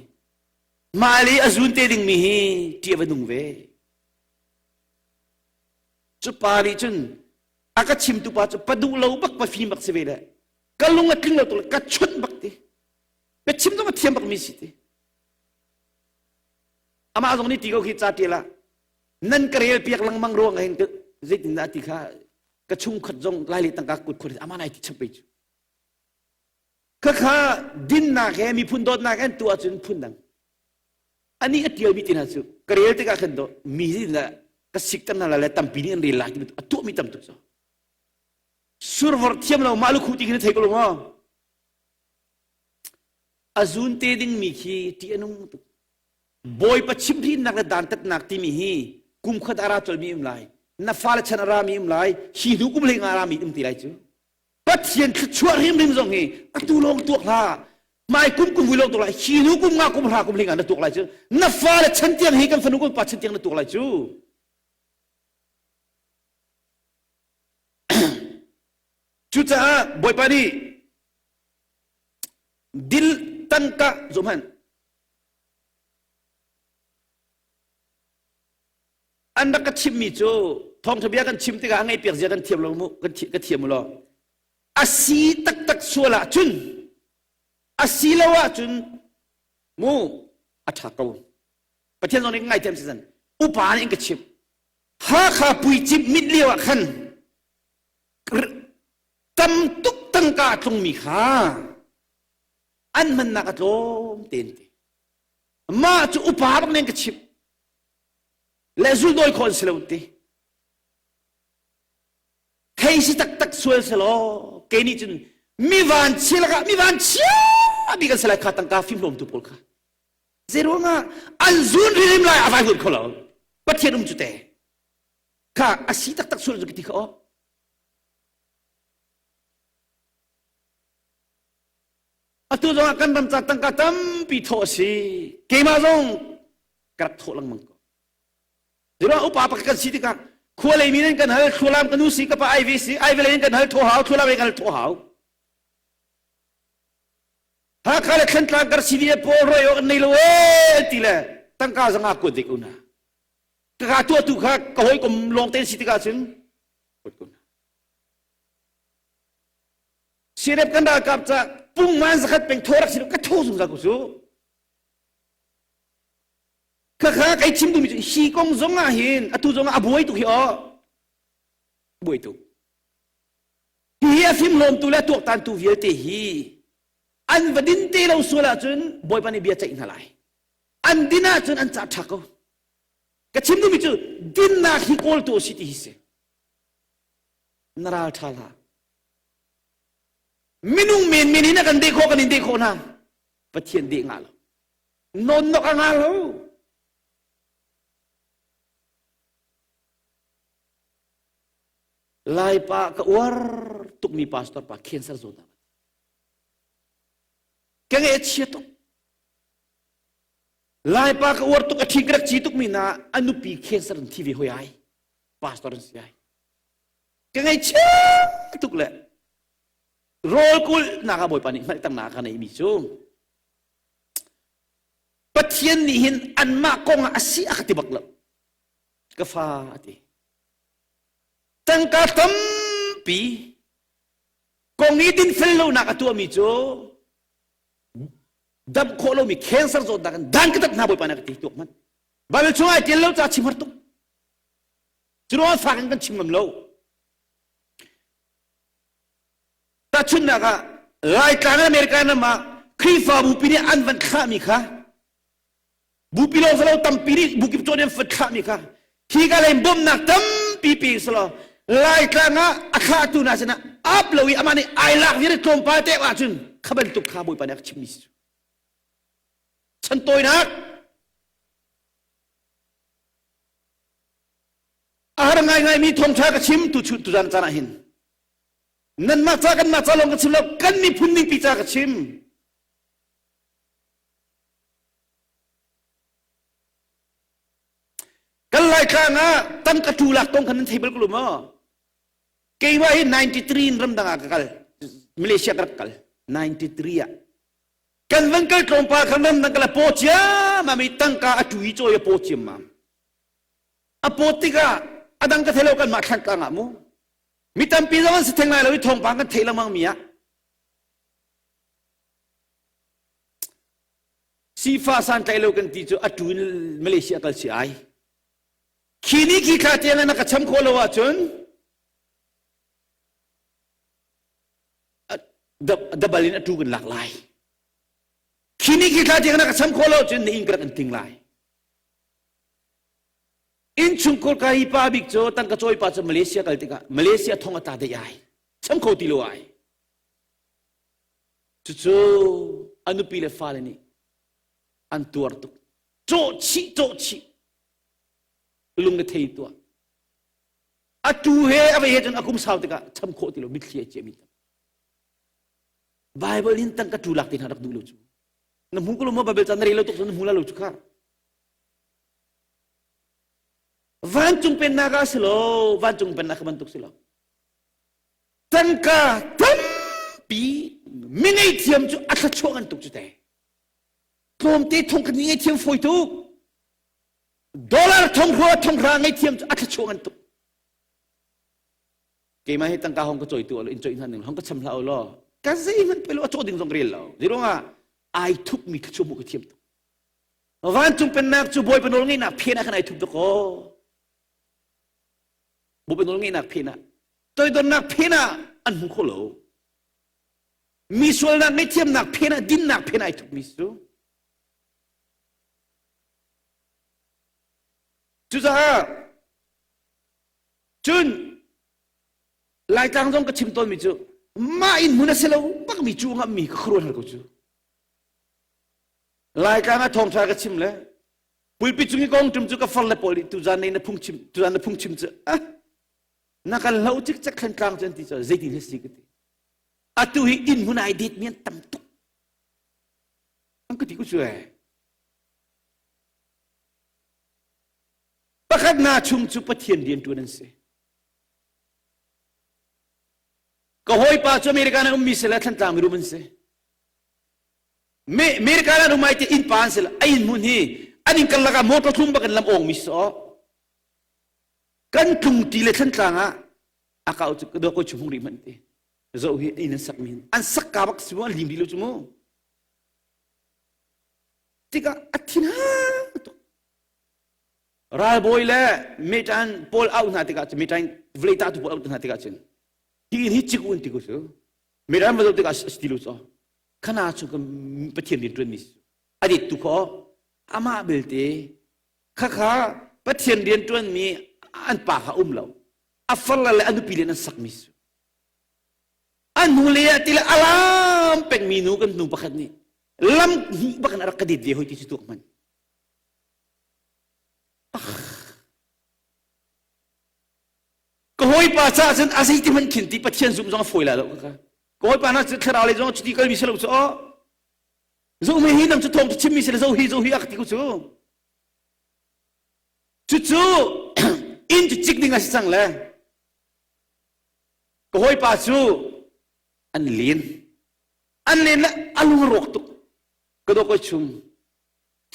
A: Mah le a zun te dingmi hi ṭih a va nung ve. Cu pa nih cun a ka chimtu pa cu pa duh lo bak pa fim bak si ve le ka lung a tling lo tuk le ka chunh bak ti. Biachim zong a thiam bak mi si ti. Amah zong nih ti ko khi ca ṭial ah nan ka rel piak lengmang ruang ah hin zeitindah ti kha ka chungkhat zong lai le tangka kut khur amah nai ti chap pe cu. Khakha dinnak he miphun dawtnak an tuah ahcun phun dang. Anih a tialmi ti hna cu ka rel tikah khan do mi hi ka sikter hna lai le tampi nih an rel lai ti a tuahmi tam tuk cu. Survor thiam lo mah lukhu ti khi na thei ko lo maw? A zun te dingmi khi ṭih a nung tuk. Bawipa chimhhrinnak le dantatnak timi hi kum khat a ra colmi um lai. Na fale chan a rami um lai. Hi hnu kum hlei nga a rami um ti lai cu. Pathian thluachuah hrimhrim zong hi atu lawng tuak hlah hmai kum kum vui lawng tuak lai hi hnu kum nga kum hra kum hling ah na tuak lai cu na fale chan tiang hi kan fanu kan pa chan tiang na tuak lai cu cucaah Bawipa nih dil tangka zum han An rak ka chimmi cu thawngṭha bia kan chim tikah a ngaihpiak zia kan thiam lo mu kan ka thiam u law a si taktak sual ahcun a si lo ahcun mu a ṭha ko Pathian zong nih ngaithiam si zan upa nih in ka chimh Hakha puicimh mit lio ah khan tam tuk tangka a tlungmi kha an hmannak a tlawm ten te mah cu upa bak nen ka chimh le zuldawi khawh an si lo ti hei si taktak sual selaw kei nih cun mi van chia lakah mi van chia bik an si lai kha tangka fimhlawmtu pawl kha zeiruangah an zun ririm lai a vai hun kho lo pathian um cu te kha a si taktak sual cu ka ti kha aw atu zongah kan ram ca tangka tampi thawh a si keimah zong ka rak thawh lengmang ko Zira upa pakhat kan si tikah khua lei mi nan kan hal thlualam ka nu si ka pa ai ve si ai ve lei kan hal thaw hau thlualam kan hal thaw hau Hakha le Thlantlang kar CDF pawl roi awk an nei lo ee ti le tangka zanga kuat dek una ka ka tuah tu kha ka hawikom lawng te si tikah cun kuat ko na CDF kan ralkap ca pungman zakhat peng thaw rak si ka thaw zungzal ko su Khakha kei chim duhmi cu hi kong zong ah hin atu zong ah a buai tuk hi aw buai tuk hi a fimhlawmtu le tuaktantu vialte hi an va din te lo sual ahcun Bawipa nih bia ceih hna lai an din ahcun an ca ṭha ko ka chim duhmi cu dinnak hi kawltu a si ti hi si na ral ṭha hlah minung menmen in a kan deh khawh kan in deh khawh hna Pathian deh ngah lo Nawnnok a ngah lo. Laipa ka uar. tukmi pastor pa cancer zawtnak. Ka nge chia tuk. Laipa ka uar tuk a ṭhi ka rak ci tukmi na a nupi cancer in thi ve hoi ai. Pastor an si ai. Ka ngaihchia tuk le rawl kulhnak ah Bawipa nih hngalhternak a neihmi cu Pathian nih hin anmah kong ah a si a ka ti bak lo. Ka fa a ti. Tangka tampi kong i dinfel lonak a tuahmi cu damh khawh lomi cancer zawtnak in dan ka tat hna Bawipa nih a ka ti tuak hmanh. Bible chung ai tel lo ca chim har tuk. Cu ruang fak in kan chim ngam lo. Tahchunhnak ah Laitlang America ram ah Khrihfabu pi nih an van thlahmi kha bupi lawng silo tampi nih bukip cawn an van thlahmi kha hi ka lei bawmhnak tampi pe silo Laitlang ah a thlahtu hna sinah ap lo i amah nih ai lak vial tlawmpal te ahcun kha bantuk kha Bawipa nih a chimmi si chantawinak A har ngaingaimi thawngṭha ka chim tu tuzan caan ah hin. Nanmah ca kanmah ca lawng ka chim lo, kan miphun ningpi ca ka chim. Kan Laitlang ah tangka tu lak kong khan nan thei bal ko lo maw? Keimah hi 93 in ramdang ah ka kal. Malaysia ka rak kal. 93 ah. Kan van kal tlawmpal khan ramdang kal a paw ciammam i tangka a tu i cawi a paw ciammam. A pawt tikah a dang ka thei lo kanmah thlantlang ah mu. Mi tampi zong an si theng lai lo i thawngpang kan theih lengmang mi ah sifa santlaih lo kan ti cu a tu in Malaysia kal si ai. Khi ni khi thla tiang na ka cham khawh lo ahcun dabal in a tu kan lak lai. Khi ni khi thla tiang na ka cham khawh lo ahcun na inn ka rak in ting lai. Innchungkhur ka hi pa bik cu tangka cawi pa cu Malaysia kal tikah Malaysia thong a tla dei ai. Cham kho ti lo ai. Cucu a nupi le fale nih an tuar tuk. Cawh chih cawh chih. Lung le thei tuah. A tu he a vei he cun a kum sau tikah cham khawh ti lo mitthli ai ciami tam. Bible in tangka tu lak te hna rak duh lo cu. Na hmu ko lo maw Bible ca na rel lo tuk na hmu la lo cu kha. Vancung pennak ah si lo, vancung pennak bantuk si lo. Tangka tampi mi ngei thiam cu a thluachuah ngan tuk cu te. Tlawmte thong khat ngei thiam fawi tuk. Dollar thong hra thong hra ngei thiam cu a thluachuah ngan tuk. Keimah hi tangka hong ka cawi tu in cawi hna ning hong ka cham hlah law ka zeihmanh pe lo a caw ding zong rel lo. Zeiruangah ai thup mi thluachuah mu ka thiam tuk. Vancung pennak cu Bawipa nawl ngeihnak phen ah khan ai thup dakaw. Bawipa nawl ngeihnak phen ah toidornak phen ah an hmu kho lo. Mi sualnak ngaihthiamnak phen ah dinnak phen ah ai thupmi cu. Cucaah cun Laitlang zong ka chim tawnmi cu mah inn hmun a si lo bakmi cu ngammi ka khuaruah hal ko cu. Laitlang ah thawngṭha ka chim le pulpit cung i kong ṭum cu ka far le pawl nih tuzan nei na phungchim tuzan na phungchim cu ah na kan hlo cikcek thlantlang cu an ti cu zeitin hi si ka ti atu hi inn hmun ai det mi an tam tuk an ka ti ku cu eh pakhat na chung cu Pathian rian ṭuan an si ka hawipa cu America na ummi si le thlantlang mirum an si America la rumai te inn pa an si a inn hmun hi an inn karlak ah motor thlum bak in lam ong mi so kan tlung ti le thlantlang ah a kau cu ka ko chung rih hmanh ti zo hi inn an sak mi an sak ka bak si mu an lim rih lo cu mu tikah a thin ha tuk ralbawi le metan pawl au hna tikah cu metan vlei ta tu pawl au hna tikah cun hi inn hi cik un ti ko su metan ma zo tikah si lo cho khana cu ka Pathian rian ṭuanmi si a dit tu kho amah belte khakha Pathian rian ṭuanmi an pa kha um lo a farle le a nupi le an sakmi si a hnu le ah tile alam pengmi nu kan nu pakhat nih lam hnih bakin a rak ka dit ve hoi ti cu tuak hman ka hawipa caah cun a zeiti hmanh khin ti Pathian zumh zong a fawi lai lo ka. Ka hawipa hna cu thlarau lei zong cuti kalmi si lo cu aw. Zo mi hi nang cu thawng chimmi si le zo hi zo hi a ka ti ko cu. Cucu inn cu cik ding a si cang le ka hawipa cu an len. An len le a lung a rawk tuk. Ka dawk oi chung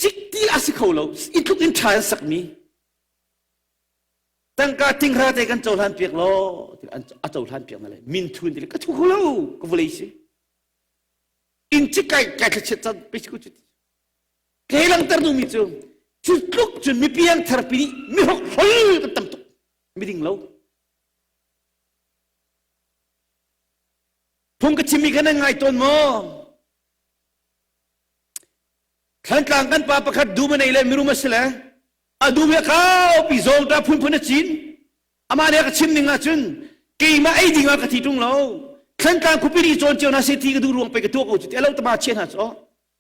A: cik ti a si kho lo. I tluk in ṭha an sakmi. Tangka tinghra te kan cohlan piak law a cohlan piak na le min thun ti le ka thu kho lo ka vulei si. Inn cik kai kai thlachiat can pe si ku cu. Ke langter duhmi cu cu tluk cun mipi an tharpi nih mihok hrol kan tam tuk miding lo. Phung ka chimmi kha nan ngai tawn maw? Thlantlang kan pa pakhat dum a nei le mirum a si le a dum hi a kaupi zawngṭah phunphun a cin. Amah nih a ka chim ning ahcun keimah ei ding ah ka thi ṭung lo. Thlantlang khuapi nih cawn cio hna seh ti ka duh ruang pei ka tuah ko cu ti a lo tama chia hna cu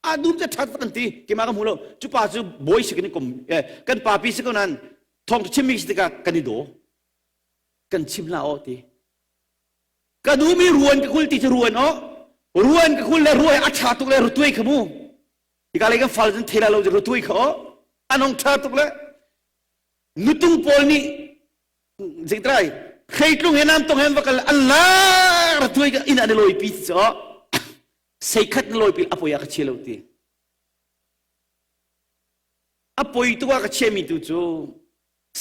A: a dum cu ṭha kan ti keimah ka hmu lo cu pa cu bawi si kan i kom kan pa pi si ko nan thawng chimmi si tikah kan i daw kan chim hlah aw ti ka duhmi ruan ka kul ti cu ruan aw ruan ka kul le ruai a ṭha tuk le rutuai kha mu hika lei kan fal cun thela lo rutuai kha aw an hong ṭha tuk le nutung pawl nih zeitrai hreitlung he nam tong he va kal an la rutuai ka inn an i lawi pi ti cu seikhat na lawi a poi ah ka chia lo ti a poi tu ah ka chiami tu cu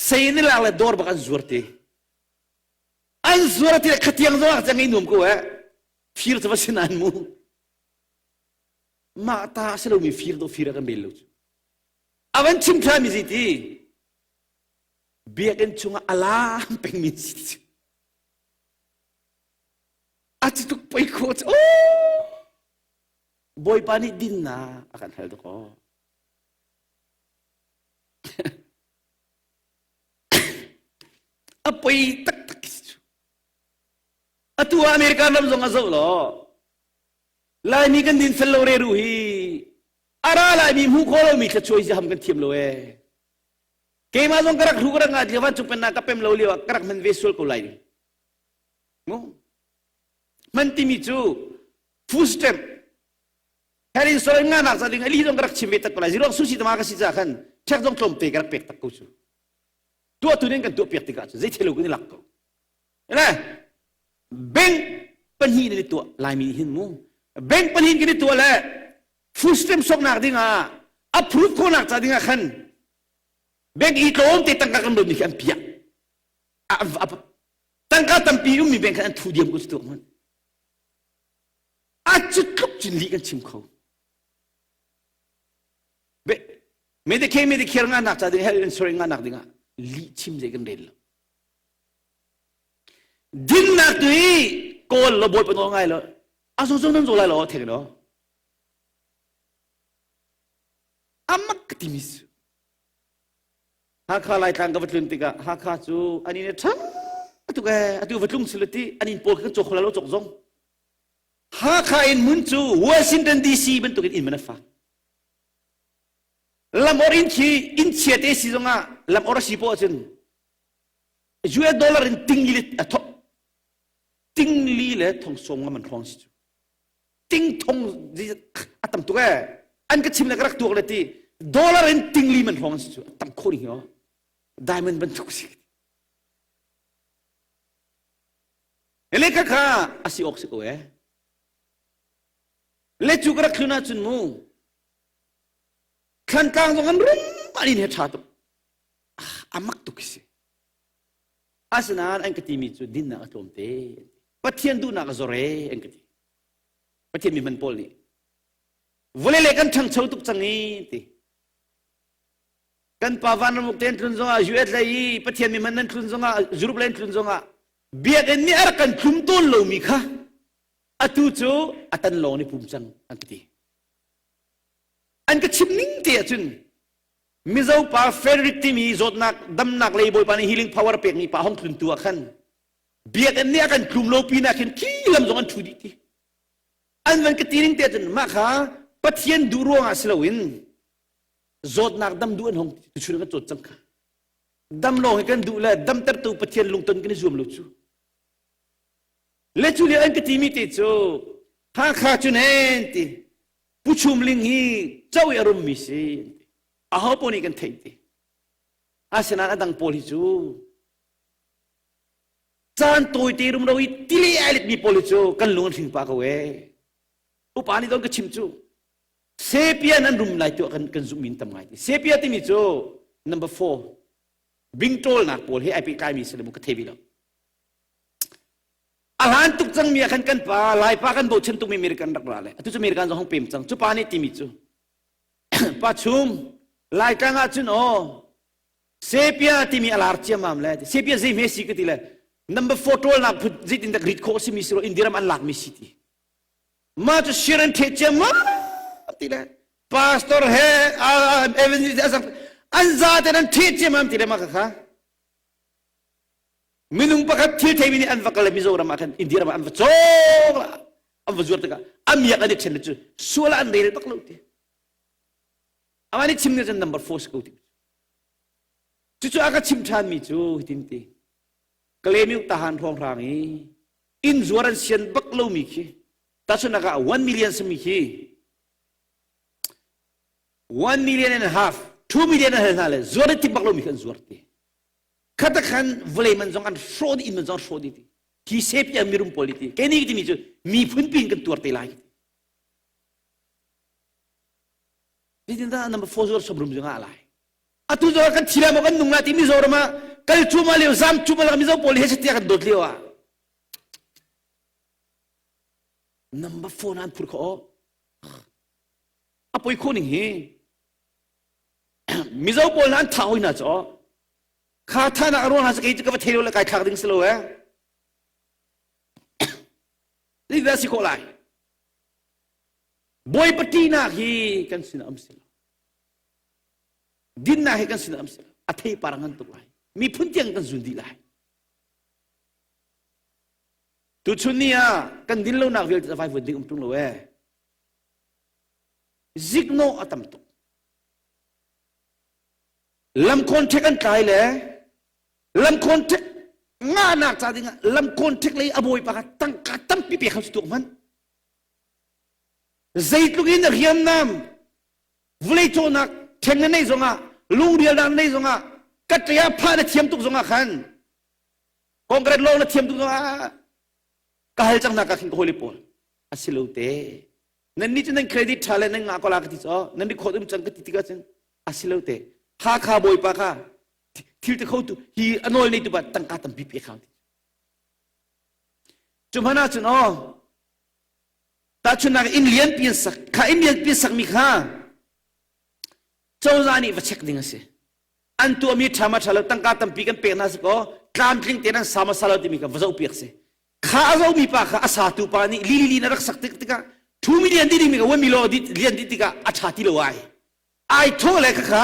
A: sei ni lak le dawr bak an zuar ti an zuar ti le khatiang zong ah cang i nuam ko eh fir cu va sin an mu mah ta a si lomi fir do fir a kan bel lo cu a van chim tha mi zi ti biakinn chungah alam pengmi si A ci tuk poi kho cu Bawipa nih dinnak a kan hal tuk aw. A poi taktak khi cu. Atu ah America ram zong a zoh law Laimi kan din fel lo re ru hi a ra laimi hmuh khawh lomi thluachuai si ham kan thiam lo ee. Keimah zong ka rak hru ka rak ngat lio vancung pennak ka pem lo lio ah ka rak hman ve sual ko lai. Mu? Man timi cu food stamp health insurance ngahnak ca ding ali zong ka rak chim ve tak ko lai ziruang susi tama ka si ca khan check zong tlawmte ka rak pek tak ko cu tuah tu nin kan tuah piak tikah cu zei thelo kan i lak ko le bank pahnih in tuah laimi hin mu bank pahnih kan i tuah le food stamp soknak ding ah approve khawhnak ca ding ah khan bank i tlawmte tangka kan ron ni khi an piah tangka tampi ummi bank khan an thu diam ko cu tuak hmanh a cu tluk cun lih kan chim kho Medicare Medicare ngahnak ca ding health insurance ngahnak ding ah lih chim zei kan rel lo dinnak tu hi kawl lo bawi pa ngai lo a zo zo nan zo lai lo theng no amak timi su Hakha Laitlang ka va tlun tikah Hakha cu an inn a ṭha tuk ee atu va tlung sila ti an inn pawl kha kan cawk kho lo cawk zong Hakha in hmun cu Washington DC bantukin inn man a fak lam or inn khi inn chia te si zongah lam or a si poah cun US dollar in ting li a thok ting li le thong sawm nga man hrawng si cu ting thong a tam tuk ee an ka chim le ka rak tuak le ti dollar in ting li man hrawng si cu a tam kho ding hi diamond bantuk si le kha kha a si awk si ko ee le cu ka rak thlun ahcun mu thlantlang zong an rum an in he ṭha tuk a mak tuk si asinain an ka timi cu dinnak a tlawm te Pathian duhnak a zor ee an ka ti. Pathian mi hman pawl nih vawlei le kan ṭhangcho tuk cang i ti. Kan pa vanramuk te an tlun zongah US lei i Pathian mi hman nan tlun zongah Europe lei an tlun zongah biakinn nih a rak kan tlum tawn lomi kha atu cu a tan lawng ni pum cang an ka ti. An ka chim ning te ahcun Mizo pa Frederick timi zawtnak damnak lei bawipa nih healing power pekmi pa hong tlun tu ah khan biakinn nih a kan tlum lo pinah khin khi lam zong an ṭhu dih ti an van ka ti ning te cun mah kha Pathian duh ruangah si loin zawtnak dam duh an hong tuchun kan cawt cang kha. Dam lawng hi kan duh le damtertu Pathian lungton kan i zuam lo cu. Le cu lio an ka timi te cu Hakha cu nen ti Pu Chum Ling hi cho i a rummi si aho paoh nih kan theih ti. Asinain a dang pawl hi cu caan tawite rumro i tile ai letmi pawl hi cu kan lung an hring pah ko ee. Upa nih don ka chim cu Sepia nan rum lai tuah kan kan zumh in tam ngai ti. Sepia timi cu number 4 bingtawlnak pawl he ai pehtlai mi si le mu ka thei bi lo. A hlan tuk cang mi ah khan kan pa Laipa kan bochan tukmi American rak ra le atu cu American zong hong pem cang cu pa nih timi cu pa chum Laitlang ah cun aw sepia timi a lar ciamam le sepia zei hme si ka ti le number 4 tawlnak phun zeitin dak rit khawh simi si ro India ram an lak mi si ti mah cu shir an theh ciammam ti le pastor he evangelist an za te an theh ciammam ti le mah kha minung pakhat thil theimi nih an va kal le Mizoram ah khan India ram ah an va cawk la an va zuar tikah a miak an i ṭhen cu sual ah an rel bak lo ti amah nih chim nih cun number four si ko ti cucu a ka chim ṭhan mi cu hitin ti Kalemiu tahan hrawnghrang i inn zuar an sian bak lomi khi tahchunhnak ah 1 million simi khi 1 million and a half 2 million an hal hna le zuar i tip bak lomi khi an zuar ti khata khan vawlei man zong an hrawh dih inn man zong an hrawh dih ti hi sepia mirum pawl ti kei timi cu miphun pin kan tuar te lai zeitindah number 4 zuar som rum zong ah lai atu zong kan thi lai maw kan nung lai ti Mizoram ah kal cuma lio zam cuma la Mizo pawl he satia kan dawt lio ah number 4 nan phur kho a poi kho ning hi Mizo pawl na an thah hoi hna cu kha thahnak a ruang hna kei cu ka va thei lo le kai thlak ding si lo eh zeidah si khawh lai Bawipa ṭihnak hi kan sinah um si lo dinnak hi kan sinah um si lo a theipar ngan tuk lai miphun tiang kan zun dih lai tuchun ni ah kan din lonak vialte a vaivuan ding um ṭung lo eh ziknawh a tam tuk Lam contract an tlai le lam contract ngahnak ca dingah lam contract lei a bawipa kha tangka tampi pek hau si tuak hmanh. Zeitluk in hriamnam vulei cawhnak ṭhen na nei zongah lungrialnak na nei zongah ka ṭe ah phah na thiam tuk zongah khan concrete lawng na thiam tuk zongah ka hal cang hna ka khin ka hawile pawl a si lo te nan nih cu nan credit ṭha le nan ngah ko la ka ti caw nan record um cang ka ti tikah cun a si lo te Hakha bawipa kha thil ti kho tu hi a nawl nei tu pa tangka tampi pe khang ti cu hmanh ah cun aw tahchunhnak inn lian pi an sak kha inn lian pi an sakmi kha cozah nih va check ding a si an tuahmi ṭha ma ṭha lo tangka tampi kan pek hna si kaw tlamtling tein an sa ma sa lo timi kha va zoh piak si kha a zomi pa kha a satu pa nih li li na rak sak tik tikah thu mi lian ding mi ka wan mi lo lian dih tikah a ṭha ti lo ai ai tho le kha kha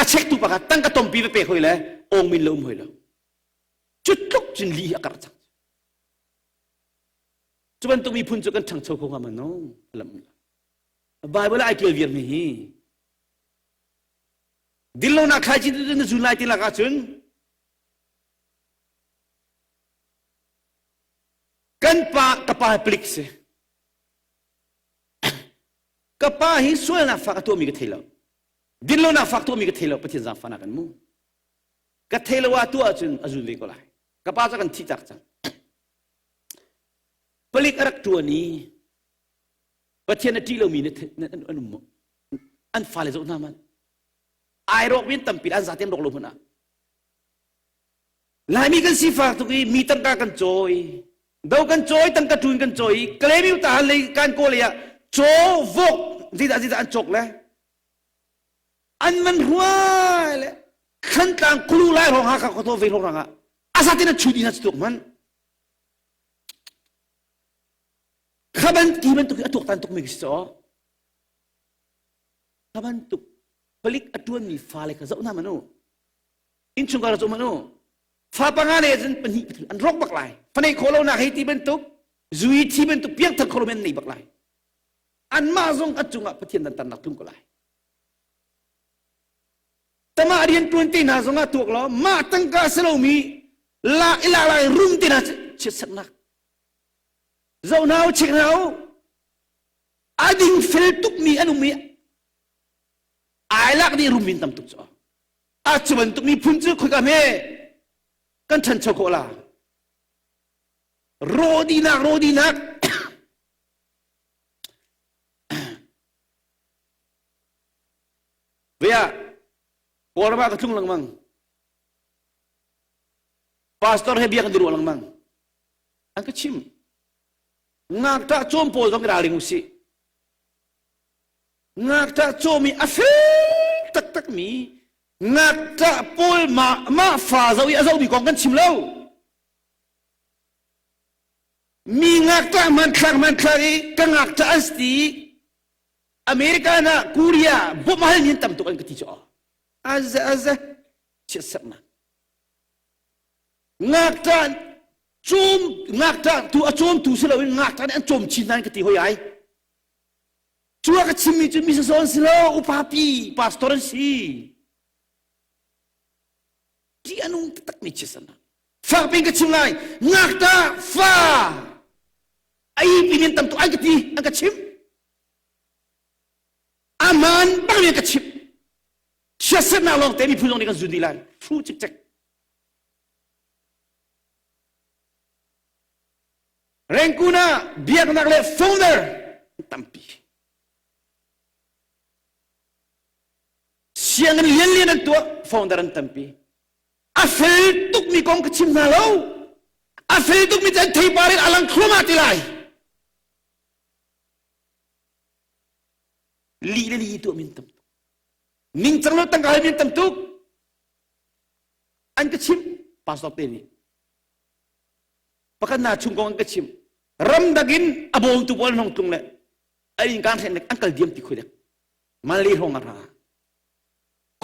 A: a chek tu pa kha tangka tompi va pek hoi le ong min lo um hoi lo cu tluk cun li a karh cang cu bantuk miphun cu kan ṭhangcho kho hnga ma no lam Bible ai ṭial viar mi hi dinlonak thlaici na zun lai ti lak ahcun kan pa ka pa palik si ka pa hi sualnak fak a tuahmi ka thei lo dinlonak fak tuahmi ka thei lo Pathian zaangfahnak kan mu ka thei lo ah tuah ahcun a zun ve ko lai ka pa cu kan thih tak cang palik a rak ṭuan i Pathian a ṭih lomi an um maw an fale zoh hna man ai rawk min tampi an zaten rawk lo hmanh ah Laimi kan sifak tuk i mi tangka kan cawi do kan cawi tangka ṭun kan cawi Kalemiu ta lei kan kawl ah caw vok zeidah zeidah an cawk le an man ruai le Thantlang kulu lai hrawng Hakha khuatho ve hrawng rangah azatin an chut ina tuk man kha ban ti bantuk a tuaktan tuk mi si caw kha bantuk palik a tuanmi fale kha zoh hna manu innchungkhar zoh manu fa panga ne cun pahnih pathum an rawk bak lai fanei khawh lo nak hei ti bantuk zui thi bantuk piangthar kho lo men nei bak lai anmah zong a cungah Pathian dan tarnak tlung ko lai. Tamah rian ṭuan te hna zongah tuak law mah tangka si lomi lak i lak lak i rum te hna chiatserhnak. Zoh hna u, check hna u. A ding fel tukmi an um i ai lak dih rum in tam tuk cu. A cu bantuk miphun cu khoika hme kan ṭhancho khawh la. Rawdinak rawdinak Vea Kawlram ah ka tlung lengmang. Pastor he bia kan i ruah lengmang. An ka chim. Ngakṭah cawm pawl zong i ralring usih. Ngakṭah cawm i a fel taktakmi ngakṭah pawl mah, mah fa zoh i a zohmi kong kan chim lo. Mi ngakṭah hmanthlak hmanthlak i ka ngakṭah an si ti America na Korea bawmh hal mi an tam tuk an ka ti cu aze aze chiatserhnak ngakṭah cawm ngakṭah tu a cawmtu si loin ngakṭah nih an cawm chin hna an ka ti hoi ai cu a ka chimmi cu mi sasaw an si lo upa pi pastor an si ti a nung taktak mi chiatserhnak fak pin ka chim lai ngakṭah fa ai pin in tam tuk an ka ti an ka chim aman bang in ka chim siasernak lawng te miphun zong nih kan zun dih lai fu cikcek Rengkun ah biaknak le founder tampi sianginn lianlian an tuah founder an tampi a fel tukmi kong ka chim hna lo a fel tukmi cu an theipar in a lang thluahmah ti lai lih le lih tuah min tam tuk ningcang lo tangka hal min tam tuk an ka chim pastor te nih pakhat na chung kong an ka chim ramdang in a bawmtu pawl an hong tlung le a inn kaan hren an kal diam ti khoi dek mali hong a ra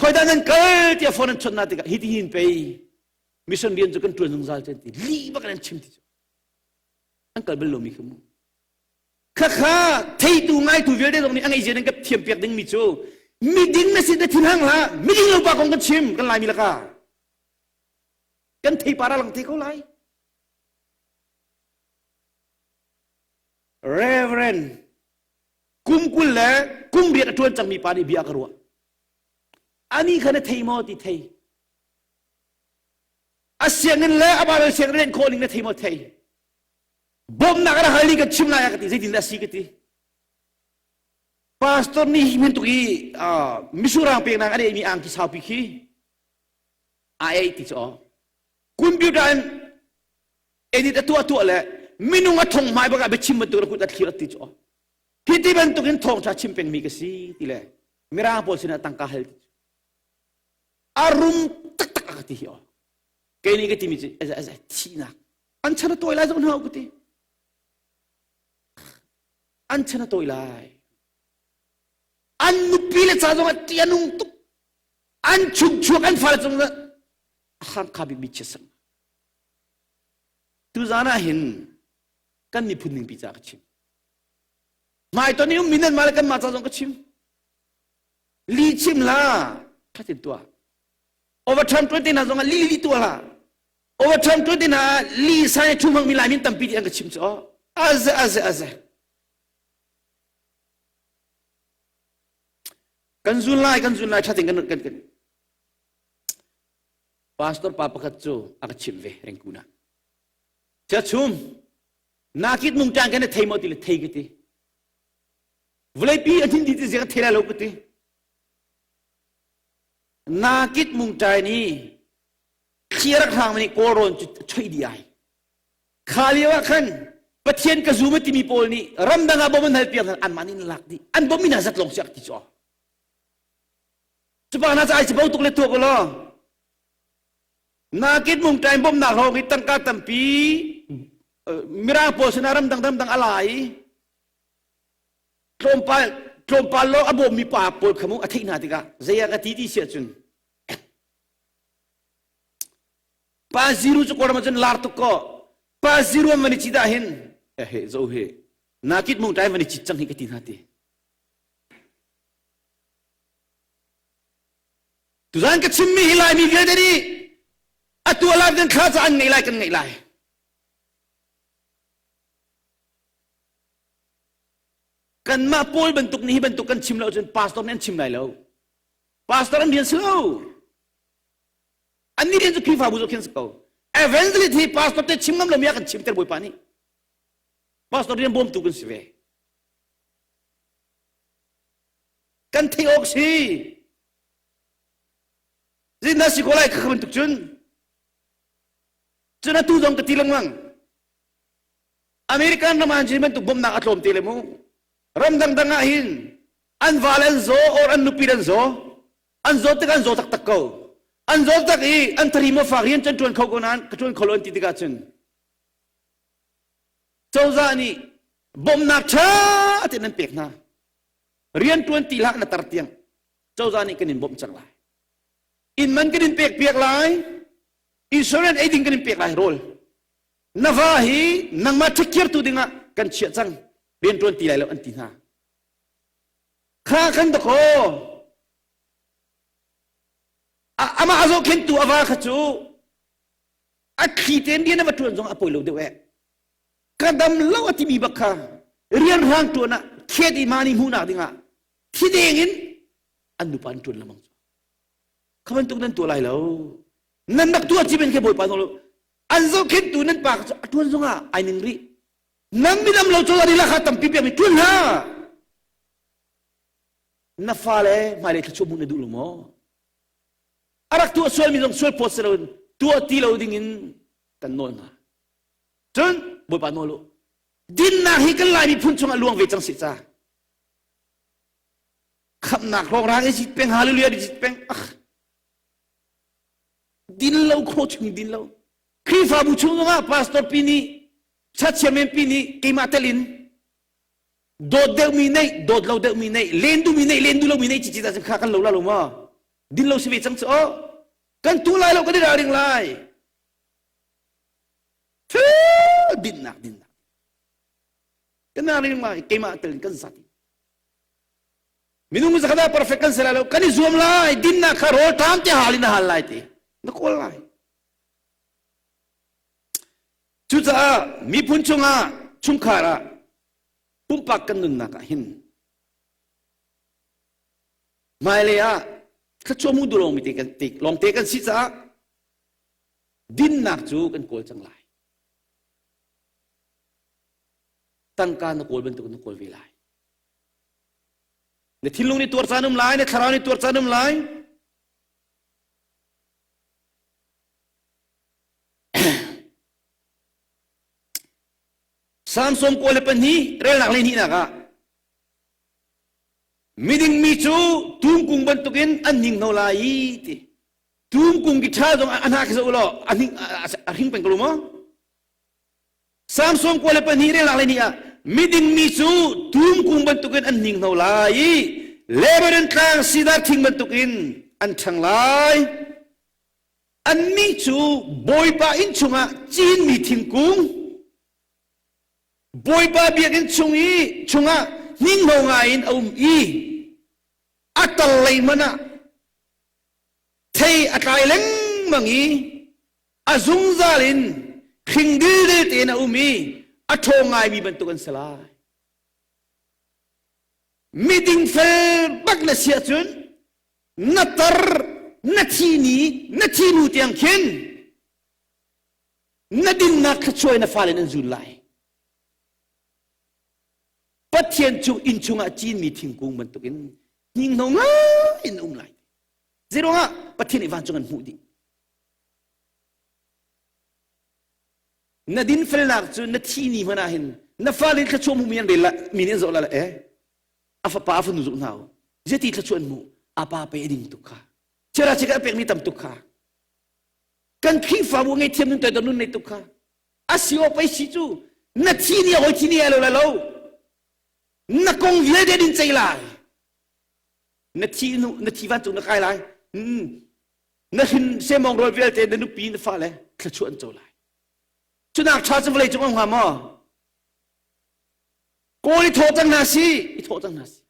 A: khoi dah nan kal tiah phone an chawnh na tikah hi ti hin pei mission rian cu kan tuan zungzal cun ti li bak an chim ti cu an kal bal lomi kha mu khakha theitu ngaitu vialte zong nih a ngei zian an ka thiam piak dingmi cu miding na si na thin hang hlah miding lo pa kong kan chim kan laimi laka kan thei para lang te ko lai Reverend kum 20 le kum riat a ṭuan cangmi pa nih bia ka ruah. Ani kha na thei maw ti thei. A sianginn le a Bible sianginn len khawh ning na thei maw thei. Bawmhnak a hal ka chim lai ka ti zeitin dah si ka ti. Pastor nih hi bantuk i misurang peknak a neihmi angki saupi khi a ei ti cu computer in edit a tuah tuah le minung a thong hmai bak ah biachim bantuk na kut a thlir ti cu hi ti bantuk in thawngtha chim pengmi ka si ti le mirang pawl sinah tangka hal ti cu a rum taktak a ka ti hi aw kei nih ka timi cu thihnak an chan a tawi lai zong hna ka ti an chan a tawi lai an nupi le ca zong ah ti a nung tuk an chungchuak an fale zong ah hangkha bikmi chia sang Tuzaan ah hin kan miphun ningpi ca ka chim. Hmaiton i ummi nan mah le kanmah ca zong ka chim. Li chim la thatin tuah. Overtime tuan te hna zong ah li li tuah la. Overtime tuan te hna li sai thu hmang mi lai min tampi ti an ka chim cu. Aze aze aze. Kan zun lai kan zun lai thatin kan kan kan Pastor pa pakhat cu a ka chimh ve Rengkun ah. Chia chum, nakit mung ṭang kan thei maw ti le thei ka ti. Vawleipi a thin di ti zia ka thei lai lo ka ti. Nakit mung ṭai ni thli rak hrang nih kawlrawn cu choi di ai. Kha lio ah khan Pathian ka zum a timi pawl nih ramdang ah bom an hal piak anmah nih lak dih. An bom in zat lawng siak ti cu. Cupa hna cu ai cabo tuk le tuak ulaw nakit mung time bawmhnak hrawng i tangka tampi mirang pawl sinah ramdang ramdang a la i tlawmpal tlawmpal lawng a bawmmi pa pawl kha mu a theih hna tikah zei ah ka ti ti si ahcun pa ziru cu kawlram ahcun lar tuk ko pa ziru an van i cit ah hin he zo he nakit mung time van i cit cang hi ka ti hna ti. Tuzan ka chimmi hi Laimi vialte nih atu a lak ding thla ca an ngeih lai kan ngeih lai. Kanmah pawl bantuk nih hi bantuk kan chim lo cun pastor nih an chim lai lo. Pastor an rian si lo. An nih rian cu Khrihfabu cu khin si ko. Evangelist hi pastor te chim ngam lomi ah kan chimter Bawipa nih. Pastor rian bawmtu kan si ve. Kan theih awk si. Zindah si ko lai kha bantuk cun. Cun atu zong ka ti lengmang. American ram ah hin bantuk bawmhnak a tlawm te le mu. Ram dangdang ah hin an val an zaw or an nupi an zaw. An zaw tik an zaw taktak ko. An zaw tak i an thari maw fak rian can ṭuan kho ko nain ka ṭuan kho lo an ti tikah cun cozah nih bawmhnak ṭha tein an pek hna. Rian ṭuan ti hlah na tar tiang cozah nih kan in bawmh cang lai. Inn man kan in pek piak lai. Insurance ei ding kan in pek lai rawl. Na va hi nangmah ṭhikhiartu dingah kan chiah cang. Rian ṭuan ti lai lo an ti hna. Kha kan dakaw. Amah a zohkhenhtu a va kha cu a thli tein rian a va ṭuan zong a pawi lo deuh eh. Ka dam lo a timi bak kha rianhrang ṭuan ah khet i mani hmuhnak dingah thi deng in an nupa an ṭuan lengmang cu. Kha bantuk nan tuah lai lo. Nan rak tuah ci men khi Bawipa nawl an zohkhenhtu nan pa kha cu a ṭuan zongah ai ning rih. Nan midam lo cozah nih lakha tampi pekmi ṭuan hlah. Na fale hmailei thluachuah hmuh na duh lo maw? A rak tuah sualmi zong sual phawt si loin tuah ti lo dingin kan nawl hna. Cun Bawipa nawl u. Dinnak hi kan Lai miphun chungah luang ve cang sih ca. Khamhnak hrawkhrang i sit peng hallelujah di sit peng. Ah. Din lo kho chung din lo. Khrihfabu chung zongah pastor pi nih chachiamen pi nih keimah tel in dawt deuhmi neih dawt lo deuhmi neih len duhmi neih len duh lomi neih cici dah kha kan lo la lo ma din lo si ve cang cu oh kan tu lai lo kan i ralring lai dinnak dinnak kan ralring lai keimah tel in kan zat minung zakhat ah perfect kan si lai lo kan i zuam lai dinnak kha rawl ṭam te hal in na hal lai ti na kawl lai Cucaah miphun chungah chungkhar ah pumpak kan nunnak ah hin hmailei ah thluachuah mu duh lawngmi te kan te lawngte kan si caah dinnak cu kan kawl cang lai. Tangka na kawl bantuk na kawl ve lai. Na thinlung nih tuar caan um lai, na thlarau nih tuar caan um lai. Salm 92 relnak le hnihnak ah miding mi cu tumkung bantukin an hninghno lai i ti tumkung ki ṭha zong a hna khi zoh law a hning a hring peng ko lo maw Salm 92 relnak le hnih ah miding mi cu tumkung bantukin an hninghno lai i Lebanon tlang sidar thing bantukin an ṭhang lai Annih cu Bawipa inn chungah cinmi thingkung, Bawipa biakinn chung i chungah hninghno ngaiin a um i a tal lei hmanh ah thei a tlai lengmang i a zungzal in hring dildil tein a um i a ṭhawng ngaimi bantuk an si lai. Miding fel bak na si ahcun na tar na thi ni na thi nu tiang khin na dinnak thluachuah na fale nan zul lai Pathian cu inn chungah cinmi thingkung bantukin hninghno ngai in um lai zeiruangah Pathian nih vancung an hmuh dih na dinfelnak cu na thi ni hmanh ah hin na fale thluachuah hmuhmi an rel la mi nih an zoh la eh a fapa a fanu zuk hna u zeiti thluachuah an hmuh a pa pe a ding tuk kha chiara chika a pekmi tam tuk kha kan Khrihfabu ngei thiam nun toidor nun nei tuk kha a si awk pei si cu na thi ni hawi thi ni ai lo lai lo na kong vialte din cei lai na thi nu na thi vancung na kai lai na hrin semong rawl vialte na nupi na fale thluachuah an co lai cunak ṭha cu vawlei cung a hnga maw Kawl i thawh cang hna si, i thawh cang hna si.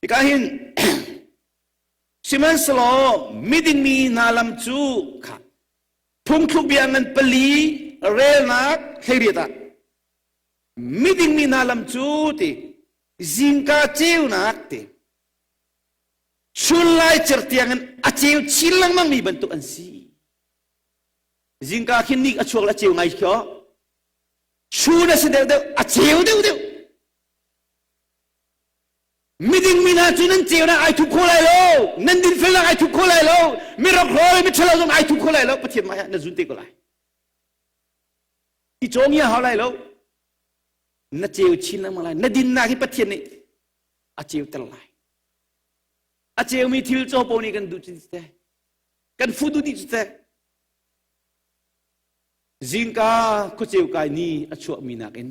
A: Hika hin sihmanhsehlaw miding mi hna lam cu kha phungthluk bia ngan pali relnak hleiriat ah miding mi hna lam cu ti zingka ceunak ti chun lai cer tiangin a ceu chin lengmang mi bantuk an si. Zingka khin nik a chuak le a ceu ngai khi chun a si deuh deuh a ceu deuh deuh. Miding mi hna cu nan ceunak ai thup kho lai lo, nan dinfelnak ai thup kho lai lo, mi rokhrawl mi ṭhalo zong ai thup kho lai lo, Pathian hmai ah na zun te ko lai. I cawng ia hau lai lo. Na ceu chin lengmang lai. Na dinnak hi Pathian nih a ceuter lai. A ceumi thil caw nih kan duh cun te. Kan fu duh dih cu te. Zingka khuaceu kai ni a chuahmi nakin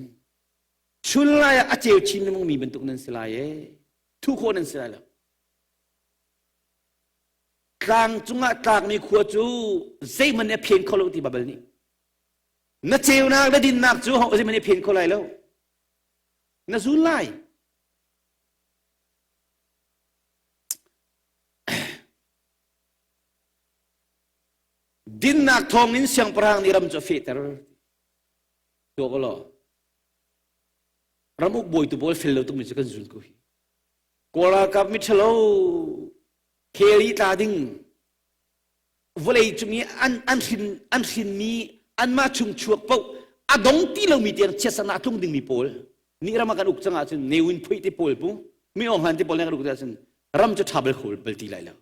A: chun lai ah a ceu chin lengmang mi bantuk nan si lai ee. Thu khawh nan si lai lo. Tlang cungah tlakmi khua cu zeihmanh nih a phen kho lo ti Baibal nih. Na ceunak na dinnak cu zeihmanh nih a phen kho lai lo. Na zun lai. Dinnak thawngin siangpahrang nih ram cu a fehter. Tuah ko law. Ram uk bawi tu pawl fel lo tukmi cu kan zun ko hi. Kawl ralkap miṭhalo khel i tla ding vawlei cung i an an hrin an hrinmi anmah chung chuak paoh a dong ti lomi tiang chiatsernak a tlung dingmi pawl nih ram ah kan uk cang ahcun Ne Win Phuih te pawl pu Mi Aung Hlaing te pawl nih kan uk ahcun ram cu ṭha bal kho bal ti lai lo.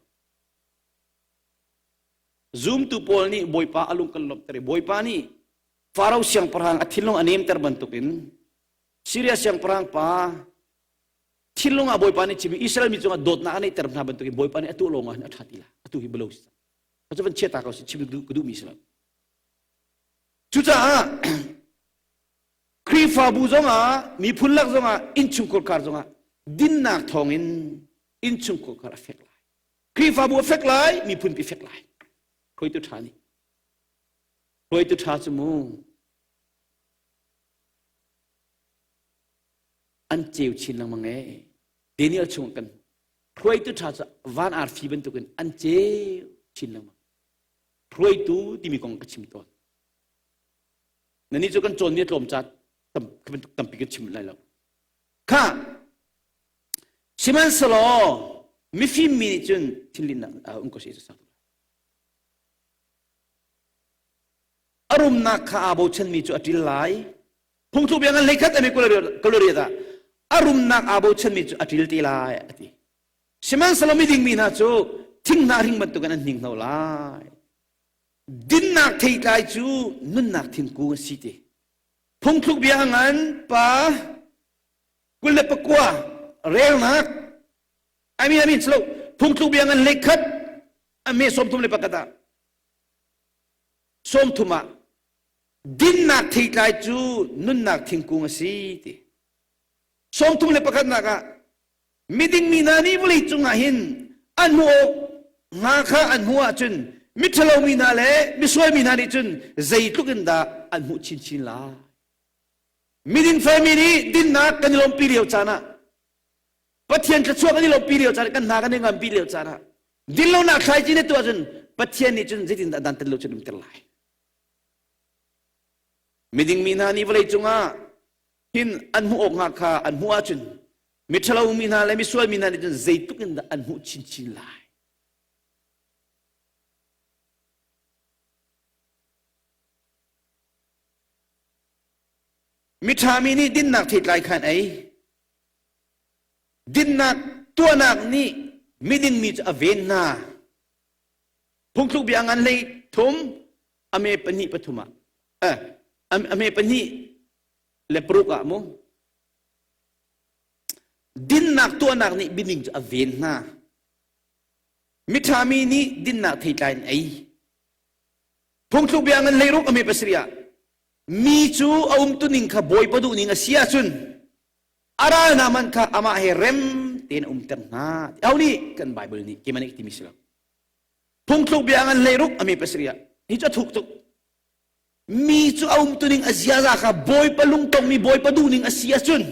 A: Zumtu pawl nih Bawipa a lung kan lawmhter i Bawipa nih Faro siangpahrang a thinlung a nemter bantukin Syria siangpahrang pa thinlung ah Bawipa nih chim i Israel mi cungah dawtnak a neihter hna bantukin Bawipa nih atu lawng ah hin a ṭha ti la atu hi balo si cang cu van chia ta ko si chim ka duhmi si lo. Cucaah Khrihfabu zongah miphun lak zongah innchungkhar kar zongah dinnak thawngin innchungkhar kar a fek lai. Khrihfabu a fek lai, miphun pi fek lai. Hruaitu ṭha nih. Hruaitu ṭha cu mu an ceu chin lengmang ee. Daniel chung kan hruaitu ṭha cu van arfi bantukin an ceu chin lengmang. Hruaitu timi kong ka chim tawn. Nannih cu kan cawnmi a tlawm ca tampi kan chim lai lo. Kha sihmanhsehlaw mifim mi nih cun thinlinnak um ko seh cu A rumnak kha aa bochanmi cu a ṭil lai. Phungthluk bia ngan hleikhat ami kaloriat ah a rumnak aa bochanmi cu a ṭil te lai a ti. Sihmanhsehlaw miding mi hna cu thinghnah hring bantukin an hninghno lai. Dinnak theitlai cu nunnak thingkung a si ti. Phungthluk bia a ngan pa 29 relnak I mean I mean slow phungthluk bia ngan hleikhat a me 31 ah 30 ah dinnak theitlai cu nunnak thingkung a si ti. 31nak ah miding mi hna nih vawlei cungah hin an hmuh awk hnga kha an hmuh ahcun miṭhalo mi hna le misual mi hna nih cun zeitluk in dah an hmuh chinchin lai. Miding felmi nih dinnak kan i lawmhpi lio caan ah Pathian thluachuah kan i lawmhpi lio caan kan hna kan i ngampi lio caan ah dinlonak thlaici na tuah cun Pathian nih cun zeitindah dan tel lo cun umter lai. Miding mi hna nih vawlei cungah hin an hmuh awk hnga kha an hmuh ahcun miṭhalo mi hna le misual mi hna nih cun zeitluk in dah an hmuh chinchin lai. Miṭha mi nih dinnak theitlai kha an ei. Dinnak tuahnak nih miding mi cu a ven hna. Phungthluk bia ngan hlei thum a me pahnih pathum ah eh, a me pahnih le paruk ah mu dinnak tuahnak nih miding cu a ven hna. Miṭha mi nih dinnak theitlai an ei. Phungthluk bia ngan hleiruk a me pasarih ah mi cu a umtuning kha Bawipa duhning a si ahcun a ral hna hmanh kha amah he rem tein a umter hna. Aho nih kan Bible nih keimah nih timi si lo. Phungthluk bia ngan hleiruk a me pasarih ah hi cu a thuk tuk. Mi cu a umtuning a ziaza kha Bawipa lungtongmi Bawipa duhning a si ahcun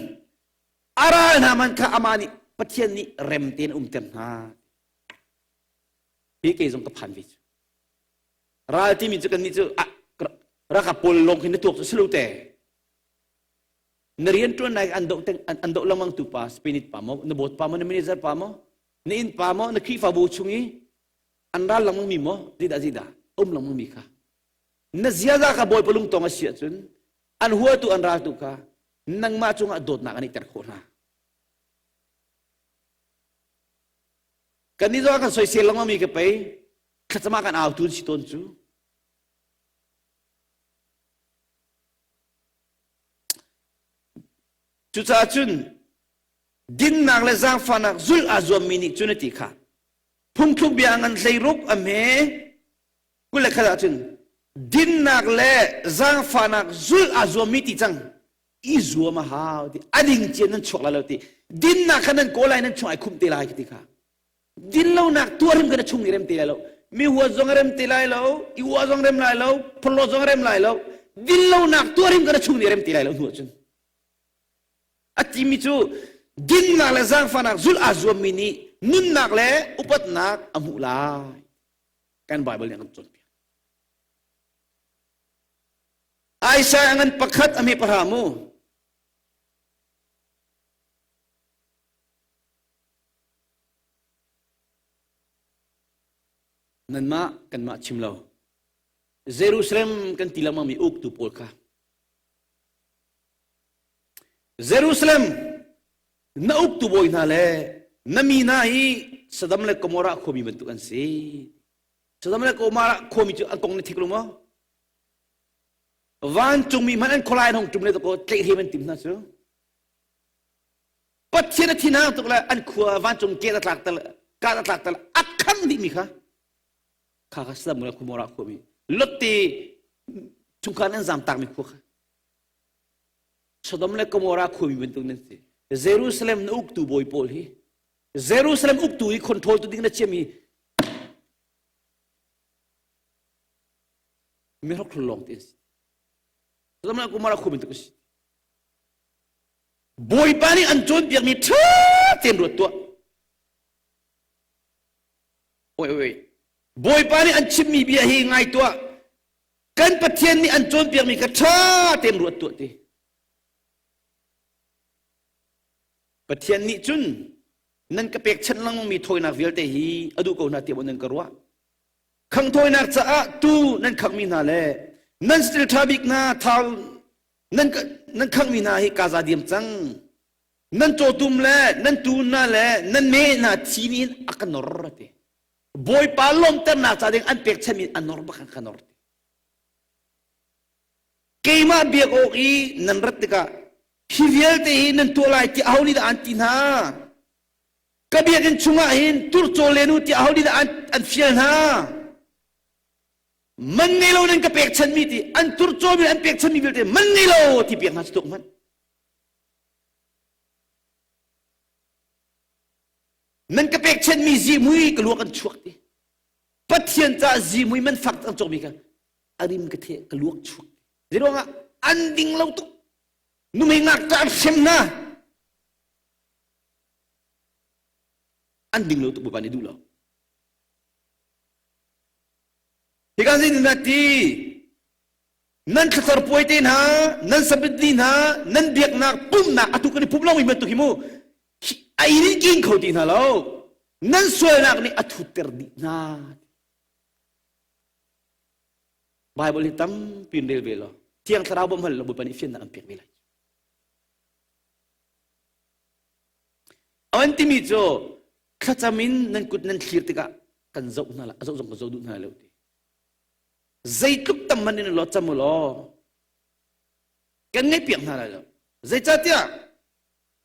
A: a ral hna hmanh kha amah nih Pathian nih rem tein umter hna. Hi kei zong ka phan ve cu. Ral timi cu kannih cu ralkap pawl lawng khi na tuak cu si lo te. Na rian ṭuan nai an doh an doh lengmang tu pa Spinit pa maw, na bawt pa maw, na manager pa maw, na inn pa maw, na Khrihfabu chung i an ral lengmang mi maw, zeidah zeidah um lengmang mi kha. Na ziaza kha Bawipa lungtong a si ahcun an huatu an raltu kha nangmah cungah dawtnak an i ter khawh hna. Kannih zong kan soisel lengmang mi ka pei thlacam ah kan au tun si tawn cu. Cucaah cun dinnak le zaangfahnak zulh aa zuammi nih cun a ti kha phungthluk bia ngan hleiruk a hme 21 ah cun dinnak le zaangfahnak zulh aa zuammi ti cang i zuam a hau ti a ding cian nan chuak lai lo ti dinnak kha nan kawl lai nan chung ai khumh te lai ti kha dinlonak tuah hrim kha na chung nih rem te lai lo mi huat zong a rem te lai lo i uah zong rem lai lo phorhlawt zong a rem lai lo dinlonak tuah hrim kha na chung nih rem te lai lo hnu ahcun a timi cu dinnak le zaangfahnak zulh aa zuammi nih nunnak le upatnak a hmuh lai kan Bible nih a kan cawnpiak. Isaiah ngan pakhat a hme pahra mu. Nanmah kanmah chim lo. Jerusalem kan ti lengmang mi uktu pawl kha. Jerusalem na uktu bawi hna le na mi hna hi Sodom le Gomorrah khuami bantuk an si. Sodom le Gomorrah khuami cu an kong na thik lo maw? Vancungmi hmanh an khualai an hong ṭum le ko tlaihhrem an tim hna cu. Pathian a thinhang tuk le an khua vancung ke a tlak tal ka a tlak tal a khang dihmi kha kha kha Sodom le Gomorrah khuami Lotte chungkhar an zam takmi khua kha Sodom le Gomorrah khuami bantuk nan si. Jerusalem na uktu bawi pawl hi Jerusalem uktu hi control tu ding na chiami mi hrokhrol lawng te si. Sodom le Gomorrah khuami bantuk si. Bawipa nih an cawnpiakmi ṭha tein ruat tuah. Oi oi. Bawipa nih an chimmi bia hi ngai tuah. Kan Pathian nih an cawnpiakmi kha ṭha tein ruat tuah ti. Pathian nih cun nan ka pekchanh lengmangmi thawinak vialte hi a duh ko hna tiah maw nan ka ruah? Khangh thawinak caah tu nan khanghmi hna le nan saṭil ṭha bik hna thau nan nan khanghmi hna hi kaa za diam cang. Nan cawtum le nan tuu hna le nan meh hna thi nih hin a ka nor a ti. Bawipa lawmhternak ca ding an pekchanmi a nor bak an ka nor ti. Keimah biak awk i nan rat tikah hi vialte hi nan tuah lai ti aho nih dah an ti hna? Ka biakinn chungah hin turcaw len u ti aho nih dah an, an fial hna? Man ngei lo nan ka pekchanmi ti an turcawmi an pekchanmi vialte man ngei lo ti piak hna cu tuk hmanh. Nan ka pekchanmi zihmui ka luak an chuak ti. Pathian caah zihmui man fak an cawkmi kha a rim ka the ka luak chuak. Zeiruangah an ding lo tuk. Numei ngakṭah an hrem hna. An ding lo tuk Bawipa nih duh lo. Hika zeitindah ti nan thlathar puai te hna nan sabbath ni hna nan biaknak pumhnak atu kan i pumh lomi bantuk hi mu a in king kho ti hna lo nan sualnak nih a thutter dih hna Bible hi tampi in rel ve law Thiang Thlarau bawmh hal law Bawipa nih fiannak an pek ve lai an timi cu thlacam in nan kut nan thlir tikah kan zoh hna la a zoh zong kan zoh duh hna lo ti Zeitluk tam man in law cam u law kan ngaihpiak hna lai lo. Zeicahtiah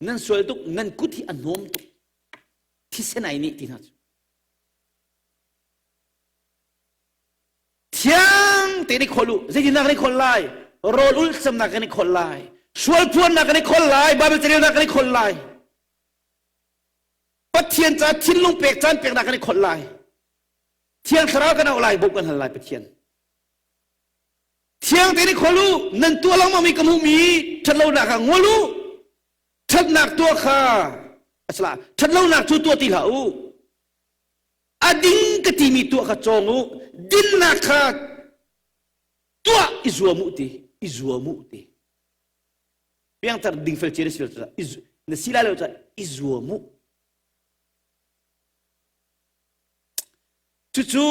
A: nan sual tuk, nan kut hi a hnawm tuk. Thisen ai nih ti hna cu. Thiang tein i kholh u. Zeitindah kan i kholh lai? Rawl ulh camnak kan i kholh lai. Sual phuannak kan i kholh lai. Bible carelnak kan i kholh lai. Pathian ca thinlung pek caan peknak kan i kholh lai. Thiang Thlarau kan auh lai, bawmh kan hal lai Pathian. Thiang tein i khol u, nan tuah lengmangmi ka hmuhmi ṭhatlonak kha ngol u. Ṭhatnak tuah kha a Asala ṭhatlonak cu tuah ti hlah u. A ding ka timi tuah kha cawng u. Dinnak kha tuah i zuam u ti. I zuam u ti. Piangthar dingfel cia na si lo na si lai lo caah i zuam u. Cucu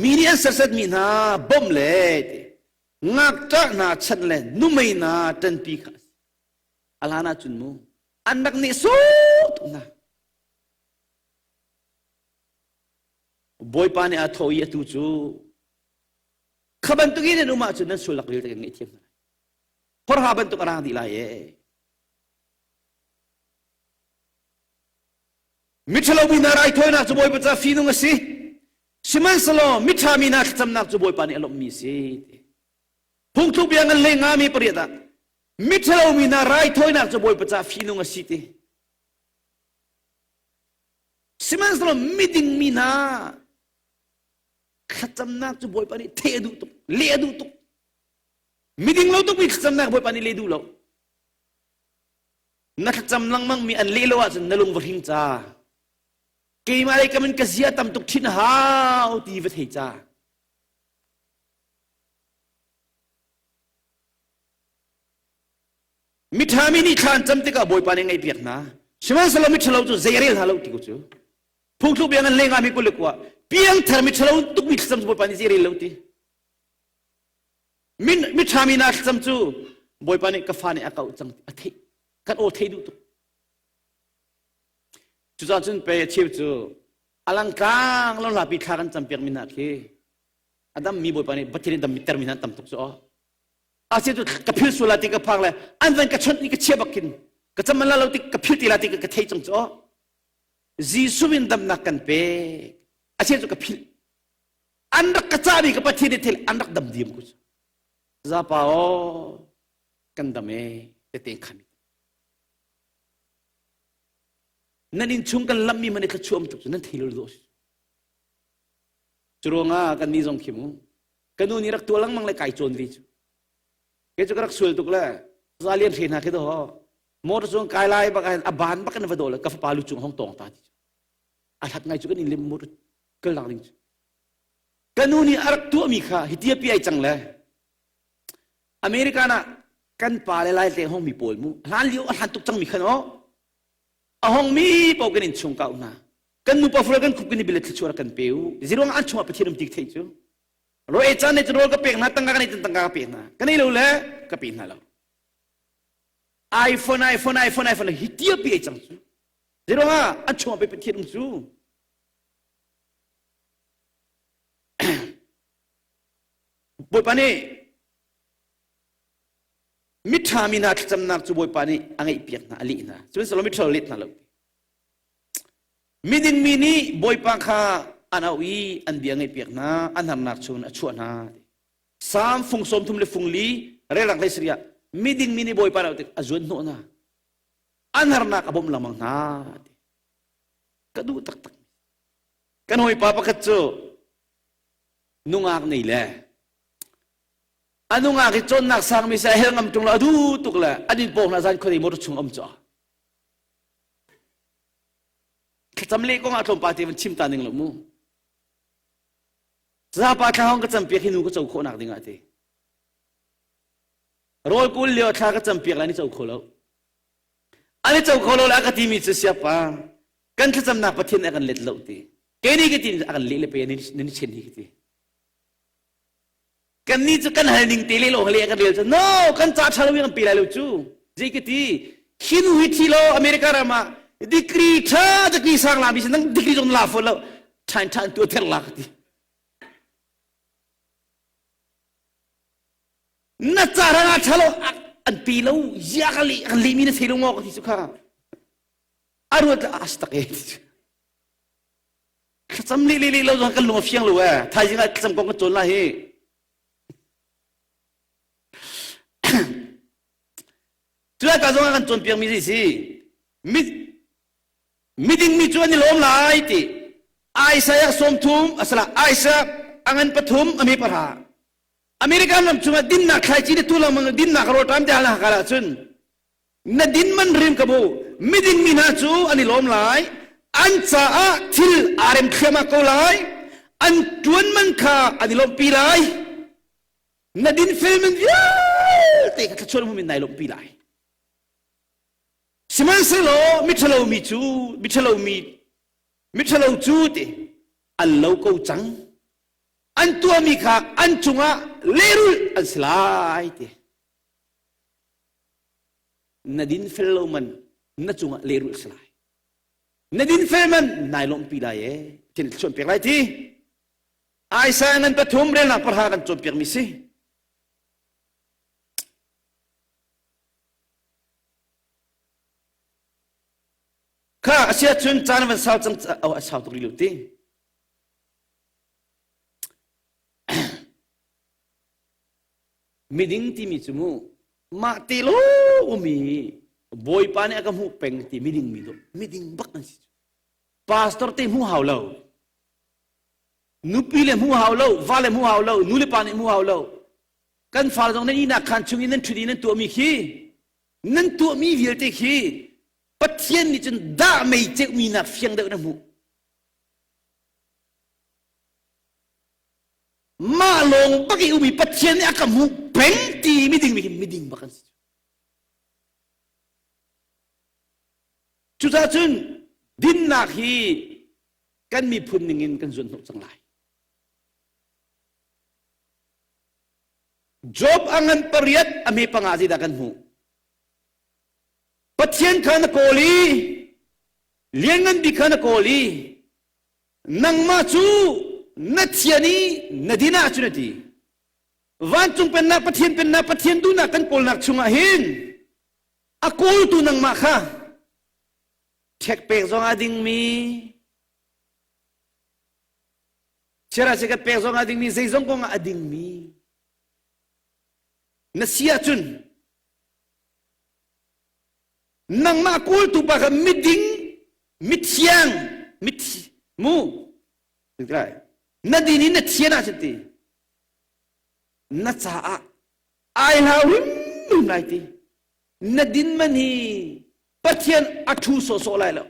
A: mi nih an sersetmi hna bawmh le ngakṭah hna chanh le numei hna ṭanpi kha a si. A hlan ahcun mu an rak nehsawh tuk hna. Bawipa nih a thawh i atu cu kha bantuk in nan um ahcun nan sualnak vialte kan ngaihthiam hna lai. Horha bantuk a rang dih lai ee. Miṭhalo mi hna raithawinak cu Bawipa ca fihnung a si. Sihmanhsehlaw miṭha mi hna thlacamnak cu Bawipa nih a lawmhmi a si. Phungthluk bia ngan le ngami pariat ah miṭhalo mi hna raithawinak cu Bawipa ca fihnung a si ti. Sihmanhsehlaw miding mi hna thlacamnak cu Bawipa nih theh a duh tuk, leh a duh tuk. Miding lo tukmi thlacamnak Bawipa nih leh duh lo. Na thlacam lengmang mi an leh lo ahcun na lung va hring ca. Keimah lei kam in ka zia tam tuk thin hau ti va thei ca. Miṭha mi nih thla an cam tikah Bawipa nih ngaihpiak hna. Sihmanhsehlaw miṭhalo cu zei rel hna lo ti ko cu. Phungthluk bia ngan lengah mi kul le kua piangthar miṭhalo tukmi thlacam cu Bawipa nih zei rel lo ti. Miṭha mi hna thlacam cu Bawipa nih ka fa nih a kauh cang a theih kan aw thei duh tuk. Cucaah cun pe a cheu cu a langtlang lo hlapi thla kan campiak mi hna khi a dammi Bawipa nih Pathian nih dammi termi hna tam tuk cu aw. A cu ka phil sual la ti ka phang le an van ka chawnh ni ka chia bak khin ka cam la lo ti ka phil ti la ti ka thei cang cu aw. Jesuh in damnak kan pek. A cheu cu ka phil an rak ka cahmi ka Pathian nih thil an rak dam diam ku cu zapa aw kan dam e tete khami nan in chung kan lammi man i thluachuah um tuk cu nan thei lo do cu ruangah kan ni zong khi mu ka nu nih rak tua lengmang le kai cawn vi cu kei cu ka rak sual tuk le zalian hre hna khi do motor cung kai lai bak a ban bak in va do le ka fapa lu cung hong tong ta ti cu a hlat ngai cu kan in lim motor kal nak ding cu ka nu nih a rak tuahmi kha hi tia pi ai cang le American ah kan pa le lai tleng hong mi pawl mu hlan lio a hlan tuk cang mi khan o a hong mi paoh kan in chung kau hna kan nu pa fura kan khup kan i bilet thluachuah kan pe u ziruang an chungah Pathian um tik thei cu ro e caan ne cu rawl ka pek hna tangka kan ei tangka ka pek hna kan ei lo le ka pe hna lo iPhone iPhone iPhone iPhone hi tia pi ai cang cu ziruang ah an chungah pe Pathian um cu Bawipa nih miṭha mi hna thlacamnak cu Bawipa nih a ngaihpiak hna, a leh hna. Sihmanhsehlaw miṭhalo let hna lo. Miding mi nih Bawipa kha an auh i an bia ngaihpiak hna, an harnak chungin a chuah hna. Salm fung sawm thum le fung li relak hlei sarih ah miding mi nih Bawipa an auh tik a zuan hnawh hna. An harnak a bawmh lengmang hna. Ka duh taktak. Kan hawipa pakhat cu nungak nei le a nungak hi cawnnak sangmi se a hel ngam ṭung lo a duh tuk le an in pawng hna zan khuadei motor chung um cu thlacam le kong ah tlawmpal te van chim ta ning lo mu zapa thla hong ka campiak hi nu ka co khawh nak ding ah ti rawl kul lio thla ka campiak lai ni co kho lo an i co kho lo le a ka timi cu siapa kan thlacamnak Pathian a kan let lo ti kei nih ka ti a kan leh le pe nan chen hi ka ti kan nih cu kan hal ning te le lo hale kan rel cu no kan ca ṭha lo kan pe lai lo cu zei ka ti hi nu hi thi lo America ram ah degree ṭha degree sang la mi si nang degree zong la fawn lo ṭhan ṭhan tu ther la ka ti na ca rang ah ṭha lo an pe lo ya ka le kan le mi na thei lo ngo ka ti cu kha a ruat le as tak e thlacam le le le lo zong kan lung a fiang lo e thaizing ah thlacam kong kan cawn lai hi Culai ka zong ah kan cawnpiak mi si miding mi cu an i lawm lai ti Isaiah sawmthum asala Isaiah angan pathum ami para American ram chungah dinnak thlaici le tu lengmang dinnak rawlṭam te hal hakal ahcun. Na din man rim ka bu. Miding mi hna cu an i lawm lai. An caah thil aa rem thliahmah ko lai. An ṭuan man kha an i lawmhpi lai. Na dinfel man vialte kha thluachuah hmum in nai lawmhpi lai. Sihmanhsehlaw miṭhalo mi cu miṭhalo mi miṭhalo cu ti an lo ko cang. An tuahmi kha an cungah lehrulh an si lai ti. Na dinfel lo man na cungah lehrulh si lai. Na dinfel man nai lawmhpi lai ee. Thil chuan pek lai ti. Isaiah ngan pathum relnak pahra kan cawnpiakmi si. Kha a si ahcun caan van sau cang oh, a sau tuk rih lo ti. Miding timi cu mu mah te lo umi Bawipa nih a ka hmuh peng ti miding mi dawh miding bak an si. Pastor te hmu hau lo. Nupi le hmu hau lo, va le hmu hau lo, nu le pa nih hmu hau lo. Kan fale zong nan ihnak khaan chung in nan ṭhut i nan tuahmi khi nan tuahmi vialte khi Pathian nih cun dah mei ceuhmi nak fiang deuh na hmuh. Mah lawng bak i umi Pathian nih a ka hmuh peng ti miding mi khi miding bak an si. Cucaah cun dinnak hi kan miphun ningin kan zuanhnawh cang lai. Job a ngan pariat a hme panga zeidah kan hmuh? Pathian kha na kawl i lianngan bik kha na kawl i nangmah cu na thian i na din ahcun a ti. Vancung pennak Pathian pennak Pathian duhnak kan kawlnak chungah hin a kawltu nangmah kha ṭhek pek zong a dingmi Chiara si ka pek zong a dingmi zeizong kong ah a dingmi na si ahcun nangmah kawltu pa kha miding mithiang mithi mu na din in na thian ahcun ti na caah ai hlau hrimhrim lai ti na din man hi Pathian a ṭhu sawhsawh lai lo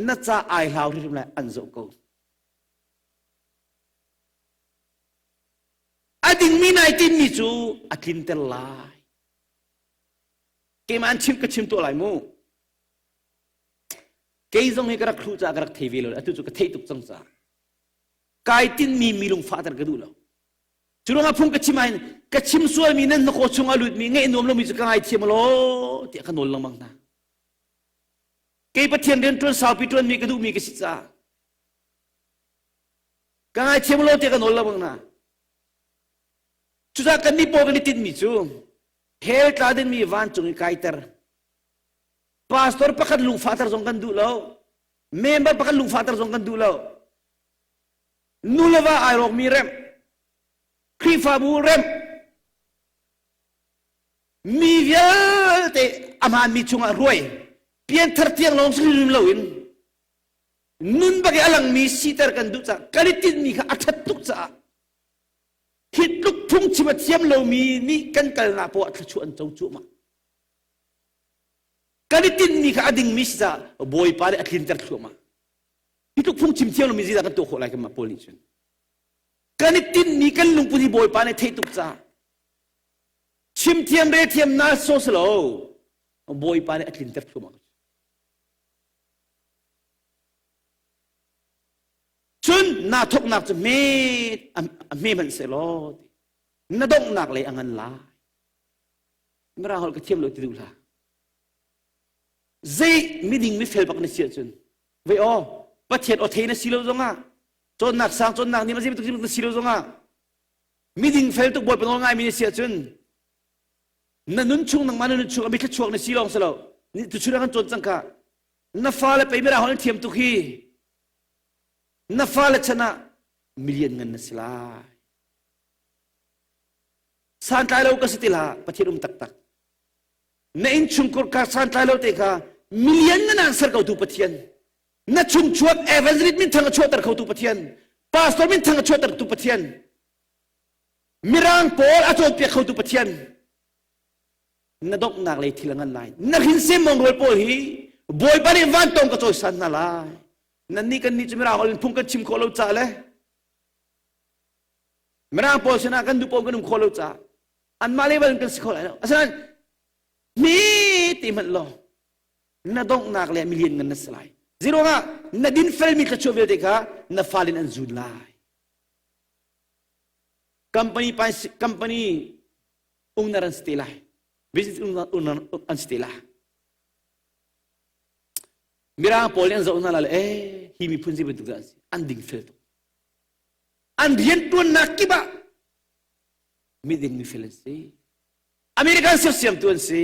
A: na ca ai hlau hrimhrim lai an zoh ko A dingmi nai tinmi cu a tlinter lai. Keimah an chim ka chim tuah lai mu. Kei zong hi ka rak hluh caah ka rak thei ve lo. Atu cu ka theih tuk cang caah. Kai tinmi mi lungfahter ka duh lo. Cu ruangah phung ka chim ahhin ka chim sualmi nan hnakaw chung a lutmi ngaih nuam lomi cu ka ngaithiam law tiah ka nawl lengmang hna. Kei Pathian rian ṭuan saupi ṭuanmi ka duhmi ka si caah Ka ngaithiam lo tiah ka nawl lengmang hna. Cucaah kannih pawl kan i tinhmi cu hell tla dingmi vancung i kaiter. Pastor pakhat lungfahter zong kan duh lo. Member pakhat lungfahter zong kan duh lo. Nu le va ai rawkmi remh. Khrihfabu remh. Mi vialte a hmaanmi chungah hruai. Pianthar tiang lawng si hrim loin Nun bak i a langmi siter kan duh caah kan i tinhmi kha a ṭhat tuk caah hi tluk phungchim a thiam lomi nih kan kalnak poah thluachuah an co cuahmah. Kan i tinhmi kha a dingmi si caah Bawipa nih a tlinter thluahmah. Hi tluk phungchim thiam lomi zeidah kan tuah khawh lai kanmah pawl nih cun. Kan i tinhmi kan lungput hi Bawipa nih theih tuk caah chim thiam re thiam na so si lo Bawipa nih a tlinter thluahmah. Cun naa thawknak cu hme a hme hmanh sehlaw na donghnak lei a ngan lai. Mirang holh ka thiam lo ti duh hlah. Zei miding mifel bak na si ahcun vei aw Pathian aw thei na si lo zongah cawnnak sang cawnnak nih ma tuk na si lo zongah miding fel tuk bawipa nawl ngaimi na si ahcun na nun chung nangmah na nun chung a mithla chuak na si lawng si lo tuchun ah kan cawn cang kha na fale pei mirang holh thiam tuk hi na fale chan ah million ngan na si lai santlai lo ka si ti hlah pathian um taktak na innchungkhur ka santlai lo te kha million nan an ser ko tu pathian na chungchuak evangelist min thang a chuahter kho tu pathian pastor min thang a chuahter tu pathian mirang pawl a cawnpiak kho tu pathian. Na donghnak lei thil a ngan lai. Na hrinsem mawng pawl hi Bawipa nih vantawng ka cawisan hna lai. Nannih kan nih cu Mirang holh in phung kan chim khawh lo ca le Mirang pawl sinah kan duh paoh kan um khawh lo caah anmah level in kan si kho lai lo. Asinain mi ti hmanh law na donghnak le milian ngan na si lai. Zeiruangah na dinfelmi thluachuah vialte kha na fale in an zun lai. Company company owner an si te lai. Business owner an si te lai. Mirang pawl nih an zoh hna lai le eh hi miphun zei bantuk dah an si an dingfel tuk. An riantuannak kip ah miding mifel an si. American sersiamtu an si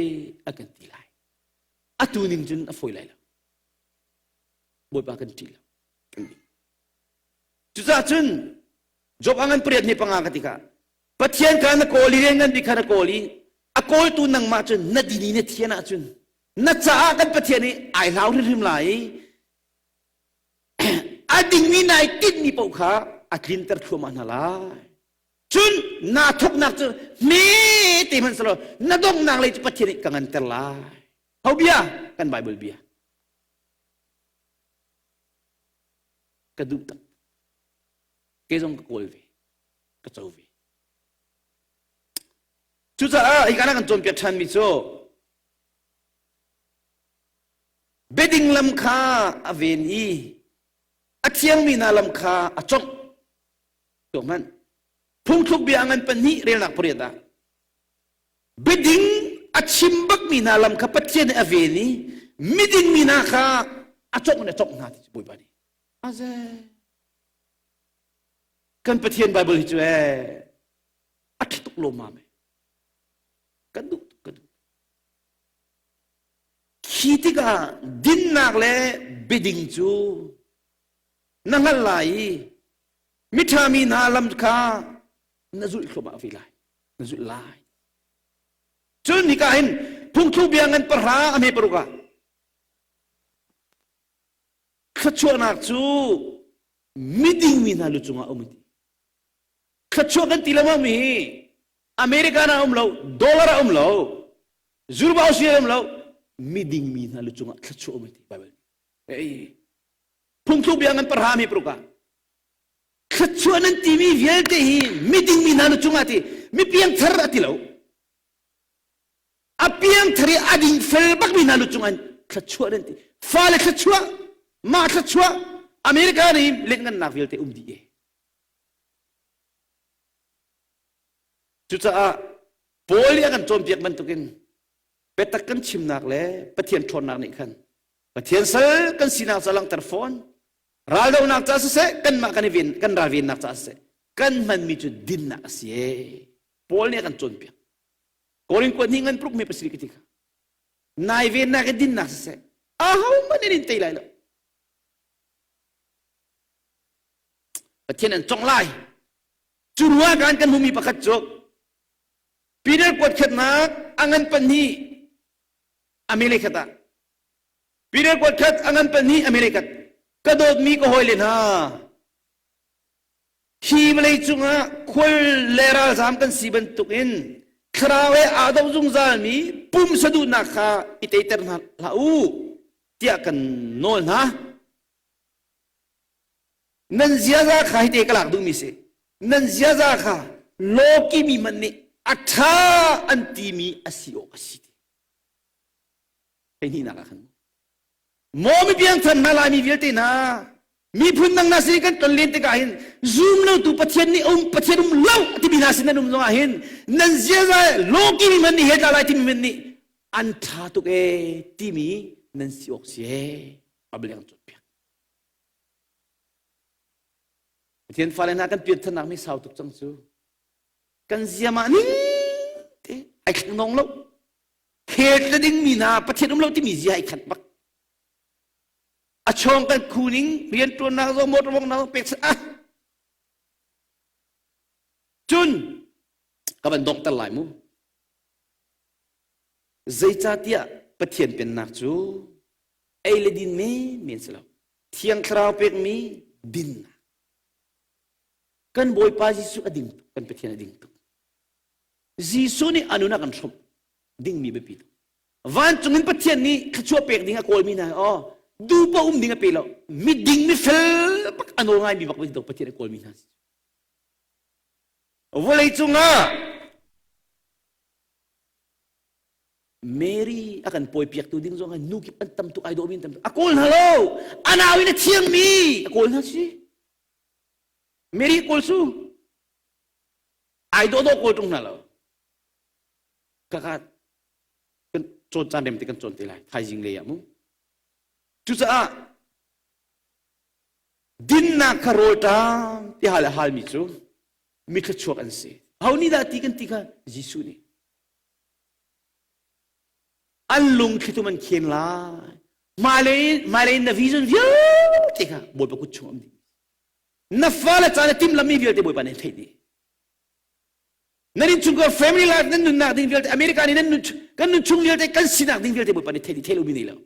A: a kan ti lai. Atu ning cun a fawi lai lo. Bawipa kan ṭih lo. Kan ṭih. Cucaah cun Job a ngan pariat ni panga ka ti kha Pathian kha na kawl i rian ngan bik kha na kawl i a kawltu nangmah cun na dini na thian ahcun na caah kan Pathian i ai hlau hrimhrim lai i a dingmi nai tinhmi paoh kha a tlinter thluahmah hna lai. Cun naa thawknak cu hme te hmanh selaw na donghnak lei cu Pathian nih ka nganter lai. Ho bia? Kan Bible bia. Ka duh tak. Kei zong ka kawl ve. Ka co ve. Cucaah hika kan cawnpiak ṭhanmi cu biading lam kha a ven i a thiangmi hna lam kha a congh. Tuak hmanh. Phungthluk bia a ngan pahnih relnak pariat ah biading a chim bakmi hna lam kha Pathian nih a ven i miding mi hna kha a congh in a congh hna ti cu Bawipa nih. Aze. Kan Pathian Bible hi cu ee a ṭha tuk lawmmam ee. Kan duh tuk kan duh. Khi tikah dinnak le biading cu na hngalh lai i miṭha mi hna lam kha na zulh thluahmah ve lai na zulh lai cun hika hin phungthluk bia ngan pahra a hme paruk ah thluachuahnak cu miding mi hna lu cungah um ti thluachuah kan ti lengmang mi hi American ah um lo dollar ah um lo Zurba Australia um lo miding mi hna lu cungah thluachuah um ti Bible ei phungthluk bia ngan pahra mi paruk ah thluachuah nan timi vialte hi miding mi hna nu cungah ti mi piangthar a ti lo a piangthar i a ding fel bak mi hna lu cungah thluachuah nan ti fale thluachuah mah thluachuah America nih letngannak vialte um dih e cucaah Paul nih a kan cawnpiak bantukin biatak kan chimnak le Pathian ṭhawnnak nih khan Pathian sal kan sinak ca langhter fawn raldohnak ca siseh kanmah kan i ven kan ralvennak ca siseh kan hmanmi cu dinnak a si e Paul nih a kan cawnpiak Korin kuat hnih ngan pruk mi pasarih ka ti kha nai vennak i dinnak siseh ahohmanh in in tei lai lo Pathian an cong lai cu ruang kan kan hmumi pakhat cu Peter kuat khatnak a ngan pahnih America ah Peter kuat khat a ngan pahnih America ka dawtmi ka hawile hna hi vawlei cungah khual le ralzam kan si bantukin thlarau he aa do zungzalmi pumsa duhnak kha i teiter hna hlah u tiah kan nawl hna nan ziaza kha hite ka lak duhmi si nan ziaza kha lawki mi hmanh nih a ṭha an timi a si awk a si ti hleihnihnak ah khan maw mi piangthar hna laimi vialte hna miphun dang hna sin kan ton len tikah hin zum lo tu pathian nih um pathian um lo timi hna sin nan um zongah hin nan ziaza lawki mi hmanh nih he tla lai timi hmanh nih an ṭha tuk e timi nan si awk si e ableng cawnpiak Pathian fale hna kan pianthannak mi sau tuk cang cu kan ziamah ning te ai thleng nong lo khel tla ding mi hna Pathian um lo timi zia ai khat bak a chawng kan khu ning rian tuannak zong motor mong nak pek ah cun ka van donghter lai mu zeicahtiah Pathian pennak cu ei le din men men si lo thiang thlarau pekmi dinnak kan Bawipa Jesuh a ding tuk kan Pathian a ding tuk Jesuh nih a nun a kan hrawmh. Dingmi biapi tuk. Vancung in Pathian nih thluachuah pek ding a kawlmi hna aw duhpoh um ding a pe lo. Miding mifel bak a nawl ngaimi bak bantuk Pathian a kawlmi hna. Vawlei cungah Mary a kan pawipiaktu ding zong nu kip an tam tuk ai dawhmi an tam tuk. A kawl hna lo. A nau in a thiangmi a kawl hna si. Mary kawl su. Ai dawh dawh kawl tung hna lo. Kaka kan cawn caan rem te kan cawn te lai thaizing lei ah mu. Cucaah dinnak kha rawlṭam ti hal a halmi cu mi thluachuak an si. Ho nih dah ti kan ti kha Jesuh nih. An lungthlitum an khen lai. Hmailei hmailei na vision vialte kha Bawipa kut chung um dih. Na fale ca na timhlammi vialte Bawipa nih theih dih. Nan innchungkhar family life nan nunnak ding vialte America nih nan nun kan nun chung vialte kan sinak ding vialte Bawipa nih theih dih theih lomi nei lo.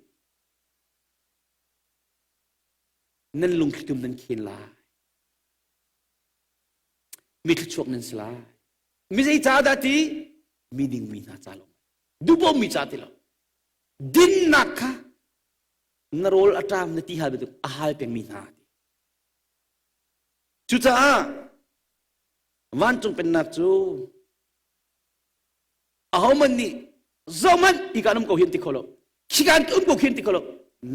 A: Nan lungthlitum nan khen lai. Mi thluachuak nan si lai. Mi zei ca dah ti? Mi ding mi hna ca lawng. Duhpoh mi ca ti lo. Dinnak kha na rawl a ṭam na ti hal bantuk a hal pengmi hna ti. Cucaah vancung pennak cu ahohmanh nih zohmanh hi kan um ko hin ti kho lo khi kan um ko hin ti kho lo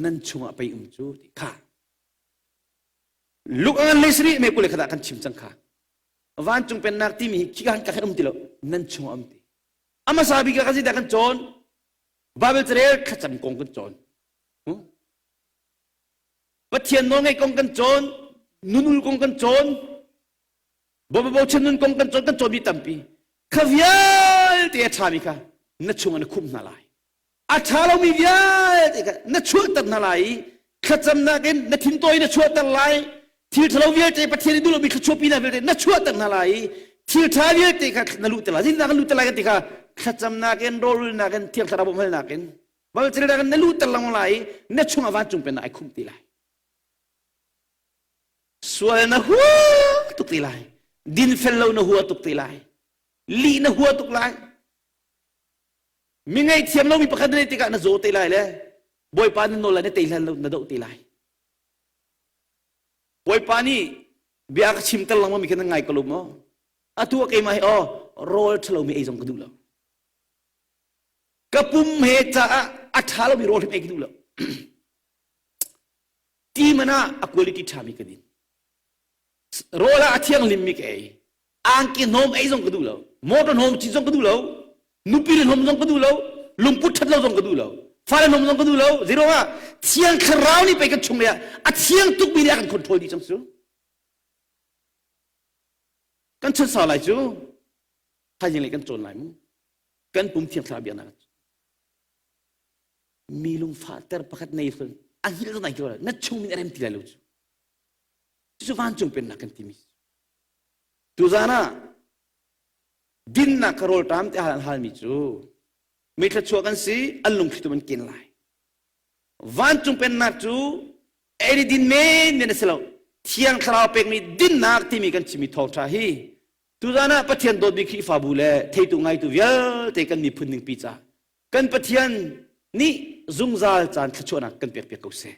A: nan chungah pei um cu ti kha Luke an le sari me kule kha kan chim cang kha vancung pennak timi hi khi kan ka khan um ti lo nan chungah um ti amasa bik ah kan dah kan cawn Bible carel thlacam kong kan cawn Pathian nawlngaih kong kan cawn nunul kong kan cawn Bawipa bochan nun kong kan cawn kan cawnmi tampi kha vialte a ṭhami kha na chungah na khumh hna lai a ṭha lomi vialte kha na chuahter hna lai i thlacamnak in na thintawi na chuahter lai thil ṭhalo vialte Pathian i duh lomi thluachuahpinak vialte na chuahter hna lai i thil ṭha vialte kha na luhter lai zinnak kan luhter lai kan ti kha thlacamnak in rawlulnak in thiang thlarau bawmhalnak in balcilnak in na luhter lengmang lai i na chungah vancung pennak ai khumh ti lai sual na hua tuk ti lai dinfel lo na hua tuk ti lai lih na hua tuk lai Mi ngaihthiam lomi pakhat na neih tikah na zaw te lai le Bawipa na nawl lai na tei hlan lo na doh te lai. Bawipa nih bia ka chim ter lengmang mi kha na ngai ko lo maw? Atu ah keimah hi aw rawl ṭhalo mi ei zong ka duh lo. Ka pum he caah a ṭha lomi rawl hrim ei ka duh lo. Ti man ah a quality ṭha mi ka din. Rawl ah a thianghlim mi ka ei. Angki hnawm ei zong ka duh lo motor hnawm cit zong ka duh lo nupi le hnawm zong ka duh lo lungput ṭhat lo zong ka duh lo fale hnawm zong ka duh lo zeiruangah thiang thlarau nih pei kan chung ah a thiang tukmi nih a kan control dih cang cu kan chun sau lai cu thaizing lei kan cawn lai mu kan pum thiang thlarau biaknak mi lungfahter pakhat nei sun a hngilh zong nai na chung min a rem ti lai lo cu cucu vancung pennak kan timi Tuzaan ah dinnak ka rawlṭam ti an halmi cu mi thluachuah kan si an lungthli tu an ken lai. Vancung pennak cu ei din men men a si lo. Thiang Thlarau pekmi dinnak timi kan chimmi thawngṭha hi tuzaan ah Pathian dawtmi Khrihfabu le theitu ngaitu vialte kan miphun ningpi ca kan Pathian nih zungzal caan thluachuahnak kan pekpiak ko seh.